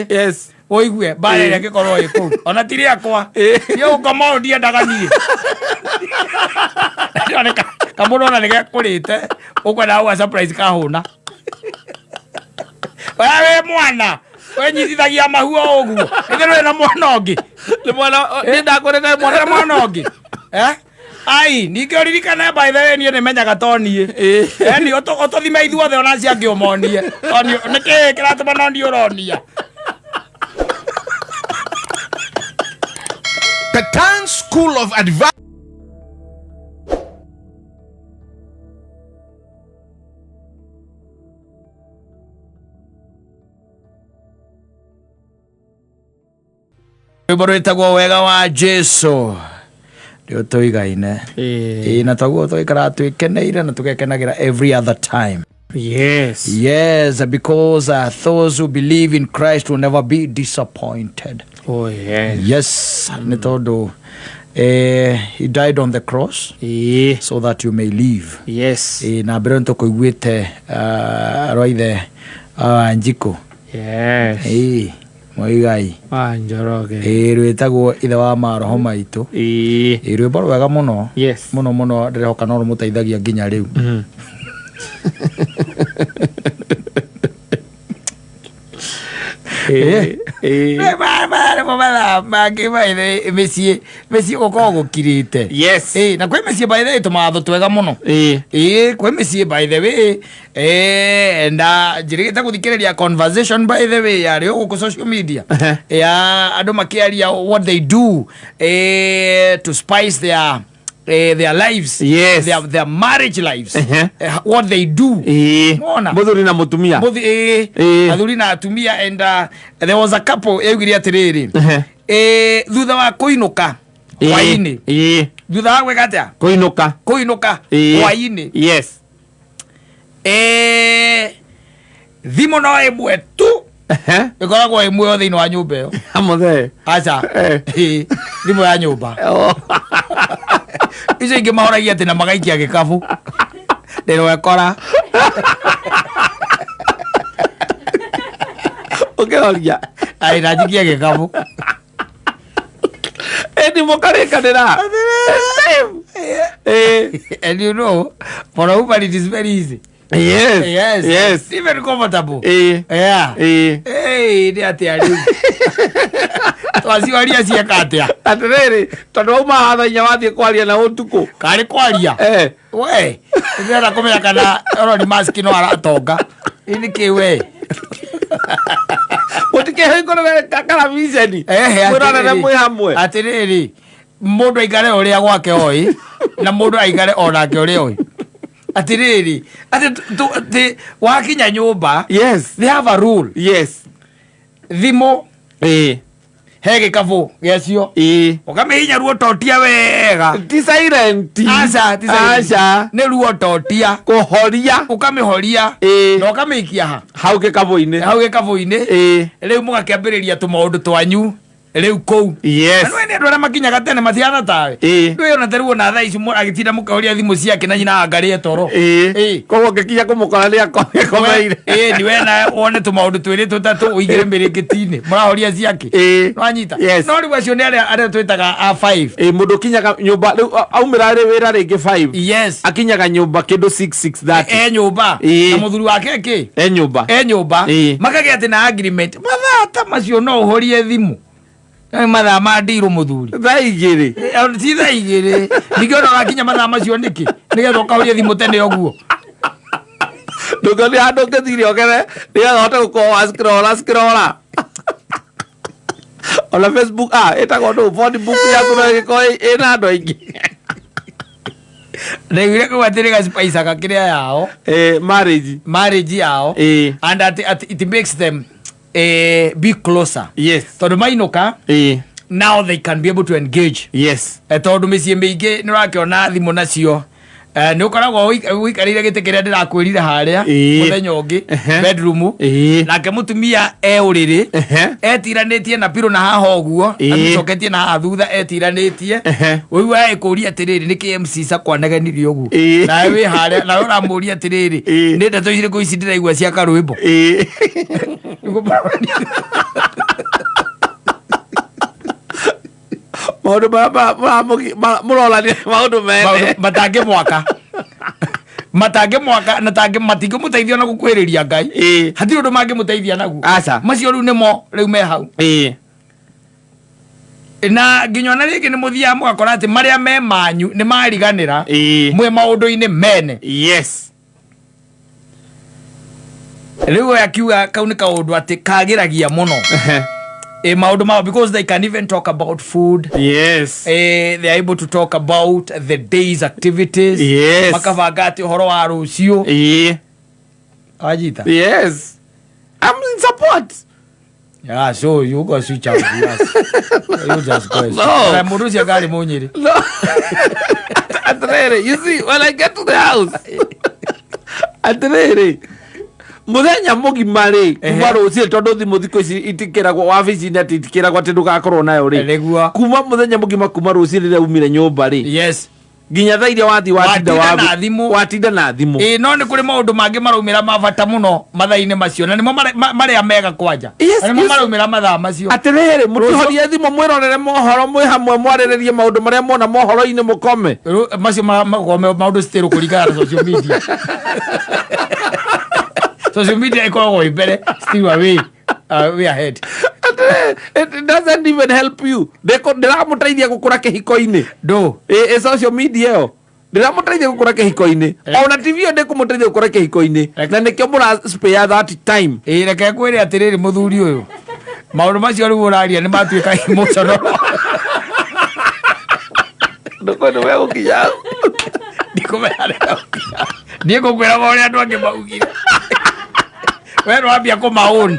Speaker 1: Yes.
Speaker 2: Ũigue mbara ĩrĩa ĩngĩkorwo ĩ kũu. Ona ti rĩakwa. Niĩ gũkoma ũũ ndiendaga niĩ. Kamũndũ ona nĩgekũrĩte, ũkwendaga gũga surprise kahũna. We wĩ mwana, wenyitithagia mahu o ũguo. Ithe ndũrĩ na mwana ũngĩ.
Speaker 1: Nĩ mwana, nĩ ndakũrĩte mwana.
Speaker 2: Ndũrĩ mwana ũngĩ. Ai, ningĩ ũririkane by the way niĩ nĩmenyaga to niĩ. Ni ũtũthime ithuothe ona acio angĩ ũmonie. Nĩkĩ kĩratũma no niĩ ũronia?
Speaker 3: Petan School of Advice.
Speaker 2: Rwĩmbo rwĩtagwo Wega wa Jesu nĩ ũtũigaine. Na toguo tũikaraga twĩkeneire na tũgekenagĩra every other time.
Speaker 1: Yes.
Speaker 2: Yes, because those who believe in Christ will never be disappointed.
Speaker 1: Oh, yes.
Speaker 2: Yes, nĩ tondũ he died on the cross so that you may live.
Speaker 1: Yes.
Speaker 2: Na mbere nĩ tũkũiguĩte arwaithe Wanjikũ.
Speaker 1: Yes.
Speaker 2: Mũigai.
Speaker 1: Wa Njoroge.
Speaker 2: Rwĩtagwo Ithe wa Maroho Maitũ. Rwĩmbo rwega mũno.
Speaker 1: Yes.
Speaker 2: Mũno mũno ndĩrehoka no rũmũteithagia nginya rĩu. Mĩciĩ gũkoragwo gũkirĩte.
Speaker 1: Yes.
Speaker 2: Na kwĩ mĩciĩ by the way tũmawatho twega mũno. Kwĩ mĩciĩ by the way. Na njĩrĩgĩte gũthikĩrĩria conversation by the way yarĩ o gũkũ social media. Ya andũ makĩaria what they do to spice their lives.
Speaker 1: Yes.
Speaker 2: Their marriage lives. What they do. Mona.
Speaker 1: Mũthuri na mũtumia.
Speaker 2: Athuri na atumia and there was a couple yaugire atĩrĩrĩ. Thutha wa kũinũka hwaĩ-inĩ. Thutha wa gwĩka atĩa?
Speaker 1: Kũinũka.
Speaker 2: Kũinũka hwaĩ-inĩ.
Speaker 1: Yes.
Speaker 2: Thimũ no ĩmwe tu. Ĩkoragwo ĩmwe o thĩinĩ wa nyũmba ĩyo.
Speaker 1: Amũthee.
Speaker 2: Aca. Thimũ ya nyũmba. Icio ingĩ mahoragia atĩ na magaikia gĩkabu. Ndĩrwekora.
Speaker 1: Ũkĩhoria.
Speaker 2: Ai, na njikie gĩkabu.
Speaker 1: Ĩni mũkarĩkanĩra.
Speaker 2: And you know, for a woman it is very easy.
Speaker 1: Yes.
Speaker 2: Yes.
Speaker 1: Yes.
Speaker 2: Even comfortable. Yeah. Hey, nĩ atĩa rĩu? Twacioria cieka atĩa?
Speaker 1: Atĩrĩrĩ, tondũ wauma haha thaa inya wathiĩ kwaria na ũtukũ.
Speaker 2: Karĩ kwaria? We, ndĩrenda kũmenya kana Elon Musk no aratonga. Ĩ nĩkĩ we?
Speaker 1: Mũtikĩhingũrĩre karaviceni. Mwĩrorere mwĩ hamwe.
Speaker 2: Atĩrĩrĩ, mũndũ aikare ũrĩa gwake oĩ, na mũndũ aikare onake ũrĩa oĩ. Atĩrĩrĩ, atĩ wakinya nyũmba,
Speaker 1: Yes.
Speaker 2: they have a rule.
Speaker 1: Yes.
Speaker 2: Thimũ, he gĩkabũ gĩacio. Ũkamĩhinya ruo totia wega.
Speaker 1: Ti silent.
Speaker 2: Aca, ti silent.
Speaker 1: Aca.
Speaker 2: Nĩ ruo totia.
Speaker 1: Kũhoria.
Speaker 2: Ũkamĩhoria. Na ũkamĩikia ha?
Speaker 1: Hau gĩkabũ-inĩ.
Speaker 2: Hau gĩkabũ-inĩ. Rĩu mũgakĩambĩrĩria tũmaũndũ twanyu. Rĩu kũu.
Speaker 1: Yes.
Speaker 2: Na nĩ andũ arĩa makinyaga tene matiana tawe.
Speaker 1: Ĩĩ.
Speaker 2: Ndũĩ ona tarĩu ona thaa ici agĩtinda mũkĩhoria thimũ ciake na nyina angarĩe toro.
Speaker 1: Ĩĩ.
Speaker 2: Ĩĩ.
Speaker 1: Koguo ngĩkinya kũmũkora nĩ akomeire.
Speaker 2: Ĩĩ, ni we nawe wone tũmaũndũ twĩrĩ tũtatũ ũigĩre mĩrĩngĩti-inĩ mũrahoria ciake.
Speaker 1: Ĩĩ.
Speaker 2: Nwanyita.
Speaker 1: Yes.
Speaker 2: No rĩu acio nĩ arĩa twĩtaga a 5.
Speaker 1: Ĩĩ, mũndũ ũkinyaga nyũmba rĩu aumĩra rĩ wĩra rĩngĩ 5.
Speaker 2: Yes.
Speaker 1: Akinyaga nyũmba kĩndũ 6 6:30.
Speaker 2: E nyũmba.
Speaker 1: Ĩĩ.
Speaker 2: Na mũthuri wake kĩ?
Speaker 1: E nyũmba.
Speaker 2: E nyũmba.
Speaker 1: Ĩĩ.
Speaker 2: Makagĩa atĩ na agreement. Mathaa ta macio no ũhorie thimũ. Nĩ mathaa ma ndirũ mũthuri.
Speaker 1: Thaa igĩrĩ.
Speaker 2: Ti thaa igĩrĩ. Ningĩ ona ũrakinya mathaa macio nĩkĩ? Nĩgetha ũkahoria thimũ tene ũguo.
Speaker 1: Ndũngĩona handũ ũngĩthire ogere nĩgetha ũhote gũkorwo wa scrolla scrolla. Ona Facebook ĩtagwo ndũ phone book yaku no ĩgĩkorwo ĩna andũ aingĩ.
Speaker 2: Ndaiguire kau atĩ nĩ gacipaicaga kĩrĩa yao.
Speaker 1: Marriage.
Speaker 2: Marriage yao.
Speaker 1: Ĩĩ.
Speaker 2: And at it makes them be closer.
Speaker 1: Yes.
Speaker 2: Tondũ mainũka
Speaker 1: Ĩĩ.
Speaker 2: now they can be able to engage.
Speaker 1: Yes.
Speaker 2: Tondũ mĩciĩ mĩingĩ nĩ ũrakĩona thimũ nacio nĩ ũkoragwo ũikarĩire gĩtĩ kĩrĩa ndĩrakwĩrire harĩa
Speaker 1: Ĩĩ.
Speaker 2: mũthenya ũngĩ
Speaker 1: Ehe.
Speaker 2: bedroom.
Speaker 1: Ĩĩ.
Speaker 2: Nake mũtumia e ũrĩrĩ
Speaker 1: Ehe.
Speaker 2: etiranĩtie na pirũ na haha ũguo
Speaker 1: Ĩĩ.
Speaker 2: amĩcoketie na haha thutha etiranĩtie.
Speaker 1: Ehe.
Speaker 2: Ũigua ĩkũria atĩrĩrĩ, nĩkĩ MC Sakwa anegenire ũguo?
Speaker 1: Ĩĩ.
Speaker 2: Nawe wĩ harĩa nawe ũramũria atĩrĩrĩ,
Speaker 1: Ĩĩ.
Speaker 2: nĩ ndeto irĩkũ ici ndĩraigua cia karwĩmbo?
Speaker 1: Ĩĩ. Maũndũ marĩa mũrorania maũndũ mene.
Speaker 2: Matangĩmwaka matangĩmwaka na matingĩmũteithia na gũkuhĩrĩria Ngai.
Speaker 1: Ĩĩ.
Speaker 2: Hatirĩ ũndũ mangĩmũteithia naguo.
Speaker 1: Aca.
Speaker 2: Macio rĩu nĩmo rĩu me hau.
Speaker 1: Ĩĩ.
Speaker 2: Na nginya ona rĩngĩ nĩ mũthiaga mũgakora atĩ marĩa me manyu nĩ mariganĩra.
Speaker 1: Ĩĩ.
Speaker 2: Mwĩ maũndũ-inĩ mene.
Speaker 1: Yes.
Speaker 2: Rĩu we akiuga kau nĩ kaũndũ atĩ kagĩragia mũno. Maũndũ mao, because they can even talk about food.
Speaker 1: Yes.
Speaker 2: They are able to talk about the day's activities.
Speaker 1: Yes.
Speaker 2: Makabanga atĩ ũhoro wa rũciũ.
Speaker 1: Ĩĩ.
Speaker 2: Wanyita?
Speaker 1: Yes. I'm in support.
Speaker 2: Yeah, so you go switch out. Yes. You just go.
Speaker 1: No.
Speaker 2: Na mũndũ ũcio ngarĩ mũnyĩrĩ.
Speaker 1: No. Atĩrĩrĩ, you see, when I get to the house, atĩrĩrĩ, mũthenya mũgima rĩ, kuma rũcinĩ, tondũ thimũ thikũ ici itikĩragwo wabici-inĩ, atĩ itikĩragwo atĩ ndũgakorwo nayo rĩ.
Speaker 2: Nĩguo.
Speaker 1: Kuma mũthenya mũgima, kuma rũcinĩ rĩrĩa umire nyũmba rĩ,
Speaker 2: Yes.
Speaker 1: nginya thaa iria wathiĩ watinda
Speaker 2: Watinda na thimũ.
Speaker 1: watinda na thimũ.
Speaker 2: Ĩĩ, no nĩ kũrĩ maũndũ mangĩ maraumĩra ma bata mũno mathaa-inĩ macio, na nĩmo marĩa mega kwanja.
Speaker 1: Yes,
Speaker 2: Na nĩmo
Speaker 1: yes.
Speaker 2: maraumĩra mathaa macio.
Speaker 1: Atĩrĩrĩ, mũtihorie thimũ mwĩrorere mohoro mwĩ hamwe, mwarĩrĩrie maũndũ marĩa muona mohoro-inĩ, mũkome.
Speaker 2: Macio makorwo me maũndũ still kũringana na social media. Social media ĩkoragwo ĩ mbere, still a way ahead.
Speaker 1: Atĩrĩrĩ, it doesn't even help you. Ndĩramũteithia gũkũra kĩhiko-inĩ.
Speaker 2: Ndũ.
Speaker 1: Ĩ social media ĩyo ndĩramũteithia gũkũra kĩhiko-inĩ, ona TV ĩyo ndĩkũmũteithia gũkũra kĩhiko-inĩ, na nĩkĩo mũra spare that time.
Speaker 2: Ĩĩ, reke ngwĩre atĩrĩrĩ, mũthuri ũyũ, maũndũ macio rĩu ũraria nĩ matuĩka emotional.
Speaker 1: Ndũkwenda we gũkinya hau.
Speaker 2: Ndikũmenya niĩ ngũkwĩra ũrĩa andũ angĩ maugire, we nĩwambia kũmaũn.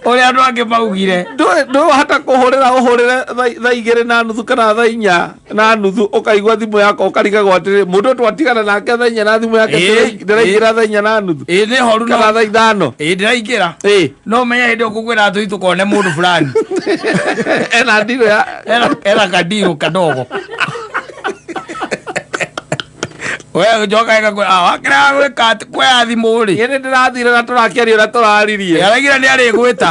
Speaker 2: Ũrĩa andũ angĩ maugire.
Speaker 1: Ndũhota kũhũrĩra ũhũrĩre thaa 2:30 kana thaa 4:30, ũkaigua thimũ yakwa ũkarigagwo atĩrĩ, mũndũ ũyũ twatigana nake thaa 4 na thimũ yake ndĩraingĩra thaa 4:30
Speaker 2: Ĩĩ, nĩ horu
Speaker 1: kana thaa 5.
Speaker 2: Ĩĩ, ndĩraingĩra. No menye hĩndĩ ĩyo ngũkwĩra tũi tũkone mũndũ fulani.
Speaker 1: Ena ndirũ ya
Speaker 2: Ena kadirũ kadogo. We njoka ĩgakwĩra, "Ah, wakĩrega gwĩka atĩ kuoya thimũ rĩ?"
Speaker 1: Ĩĩ, nĩ ndĩrathire na tũrakĩaria ũrĩa tũraririe.
Speaker 2: Araigire nĩ arĩgwĩta.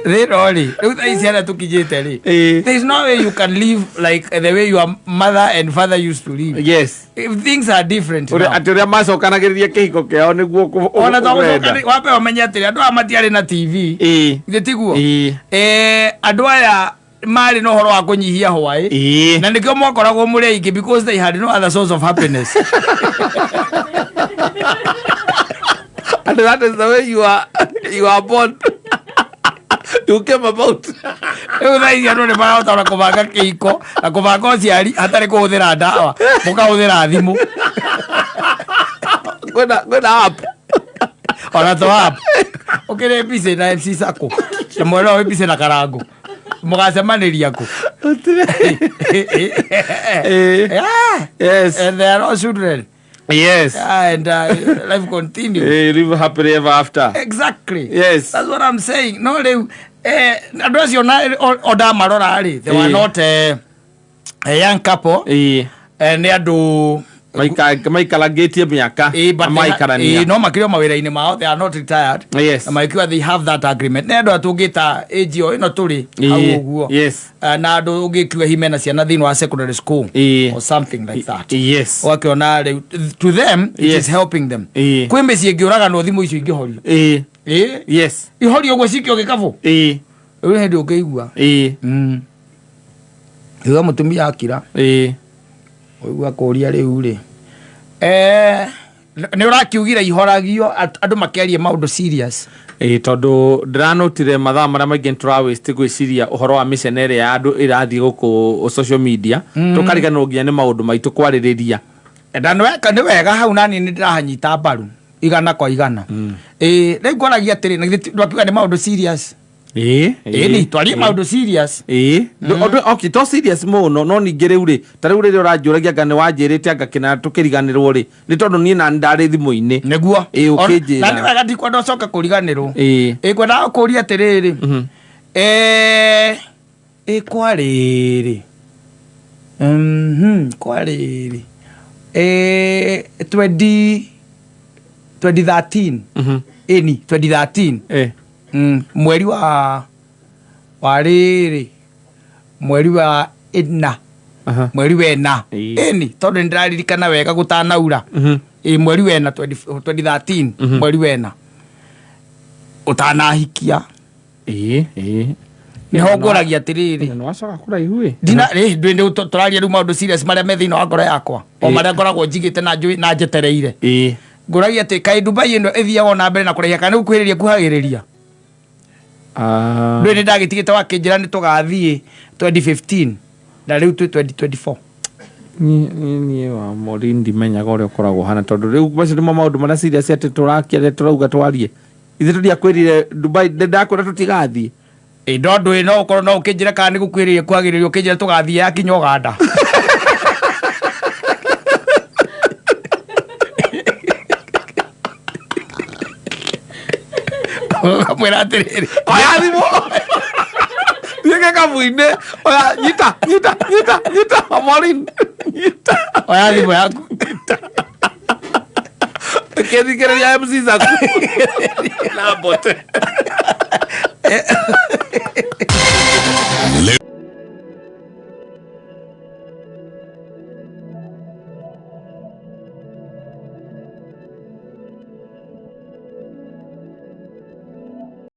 Speaker 2: Thĩna rĩ, rĩu thaa ici harĩa tũkinyĩte rĩ, there is no way you can live like the way your mother and father used to live.
Speaker 1: Yes.
Speaker 2: If things are different
Speaker 1: Ũrĩa
Speaker 2: now.
Speaker 1: atĩ ũrĩa macokanagĩrĩria kĩhiko kĩao nĩguo
Speaker 2: Ona
Speaker 1: ũrenda.
Speaker 2: wambe ũmenye atĩrĩ, andũ aya matiarĩ na TV. Githĩ tiguo?
Speaker 1: Ĩĩ.
Speaker 2: Andũ aya marĩ na ũhoro wa kũnyihia hwaĩ. Na nĩkĩo mwakoragwo mũrĩ aingĩ, because they had no other source of happiness.
Speaker 1: And that is the way you are born, you came about.
Speaker 2: Rĩu thaa ici andũ nĩ marahota ona kũbanga kĩhiko na kũbanga ũciari hatarĩ kũhũthĩra ndawa, mũkahũthĩra thimũ.
Speaker 1: Kwĩna app.
Speaker 2: Ona to app ũkĩrĩ busy na MC Sacco na mwena wĩ busy na Karango. Mũgacemanĩria kũ?
Speaker 1: Eh.
Speaker 2: Yeah.
Speaker 1: Yes.
Speaker 2: And they are all children.
Speaker 1: Yes.
Speaker 2: Yeah, and life continues.
Speaker 1: Eh, live happily ever after.
Speaker 2: Exactly.
Speaker 1: Yes.
Speaker 2: That's what I'm saying. No rĩu andũ acio na o ndamarora rĩ, they were
Speaker 1: Eh.
Speaker 2: not a young couple.
Speaker 1: Ĩĩ.
Speaker 2: Nĩ andũ
Speaker 1: Maikarangĩtie mĩaka
Speaker 2: but
Speaker 1: na maikarania.
Speaker 2: No makĩrĩ o mawĩra-inĩ mao, they are not retired.
Speaker 1: Yes.
Speaker 2: Na magĩkiuga they have that agreement. Nĩ andũ a tũngĩta age o ĩno tũrĩ hau ũguo.
Speaker 1: Yes.
Speaker 2: Na andũ ũngĩkiuga hihi mena ciana thĩinĩ wa secondary school or something like that.
Speaker 1: Yes.
Speaker 2: Ũgakĩona rĩu to them it
Speaker 1: Yes.
Speaker 2: is helping them.
Speaker 1: Ĩĩ.
Speaker 2: Kwĩ mĩciĩ ĩngĩũraganwo thimũ icio ingĩhorio.
Speaker 1: Ĩĩ.
Speaker 2: Ĩĩ.
Speaker 1: Yes.
Speaker 2: Ihorio ũguo cikio gĩkabũ.
Speaker 1: Ĩĩ.
Speaker 2: Rĩu hĩndĩ ũngĩigua.
Speaker 1: Ĩĩ.
Speaker 2: Thutha mũtumia akira.
Speaker 1: Ĩĩ.
Speaker 2: Ũigua kũria rĩu rĩ. Nĩ ũrakiugire ihoragio andũ makĩarie maũndũ serious.
Speaker 1: Ĩĩ, tondũ ndĩranotire mathaa marĩa maingĩ nĩtũra waste gwĩciria ũhoro wa mĩcene ĩrĩa ya andũ ĩrathiĩ gũkũ social media, tũkariganĩrwo nginya nĩ maũndũ maitũ kwarĩrĩria.
Speaker 2: Na nĩ wega hau nani nĩ ndĩrahanyita mbaru igana kwa igana. Ĩĩ, rĩu ngwaragia atĩrĩ, na githĩ ndwakiuga nĩ maũndũ serious?
Speaker 1: Ĩĩ.
Speaker 2: Ĩĩ, ni twarie maũndũ serious.
Speaker 1: Ĩĩ. Ũndũ okay, to serious mũno, no ningĩ rĩu rĩ, ta rĩu rĩrĩa ũranjũragia anga nĩ wanjĩrĩte anga kĩna tũkĩriganĩrwo rĩ, nĩ tondũ niĩ nani ndarĩ thimũ-inĩ.
Speaker 2: Nĩguo.
Speaker 1: Ĩĩ, ũkĩnjĩra.
Speaker 2: Na nĩ wega ndikwenda ũcoke kũriganĩrwo.
Speaker 1: Ĩĩ.
Speaker 2: Ĩĩ, ngwendaga gũkũria atĩrĩrĩ. Ĩĩ, kwarĩrĩ. Kwarĩrĩ. 2013. Ĩni, 2013.
Speaker 1: Eh.
Speaker 2: Mweri wa rĩrĩ, mweri wa ĩna.
Speaker 1: Aha.
Speaker 2: Mweri wa ĩna.
Speaker 1: Ĩĩ.
Speaker 2: Ĩni, tondũ nĩ ndĩraririkana wega gũtanaura. Ĩĩ, mweri wa ĩna 2013, mweri wa ĩna. Ũtanahikia.
Speaker 1: Ĩĩ, ĩĩ.
Speaker 2: Nĩho ngũragia atĩrĩrĩ.
Speaker 1: Nĩ wacoka kũraihu ĩ.
Speaker 2: Ndina rĩ, ndĩ ndĩ tũraria rĩu maũndũ serious marĩa me thĩinĩ wa ngoro yakwa. O
Speaker 1: Ĩĩ.
Speaker 2: marĩa ngoragwo njigĩte na njũĩ na njetereire.
Speaker 1: Ĩĩ.
Speaker 2: Ngũragia atĩ kaĩ Dubai ĩno ĩthiaga na mbere na kũraiha kana nĩ gũkuhĩrĩria kuhagĩrĩria? Ndũĩ nĩ ndagĩtigĩte wakĩnjĩra nĩ tũgathiĩ 2015 na rĩu twĩ 2024.
Speaker 1: Niĩ wa Maureen ndimenyaga ũrĩa ũkoragwo hana tondũ rĩu macio nĩmo maũndũ marĩa serious atĩ tũrakĩaria tũrauga twarie. Ithuĩ tũtiakwĩrire Dubai, ndakwĩra tũtigathiĩ.
Speaker 2: Ĩĩ, no ndũĩ no ũkorwo no ũkĩnjĩra kana nĩ gũkuhĩrĩria kuhagĩrĩria ũkĩnjĩra tũgathiĩ yakinya Ũganda. Ũkamwĩra atĩrĩrĩ,
Speaker 1: Oya thimũ. Thiĩ gĩkabu-inĩ. Oya, nyita, nyita, nyita, nyita, Maureen. Nyita.
Speaker 2: Oya thimũ yaku.
Speaker 1: Kĩthikĩrĩria MC Zaku. Na mbote.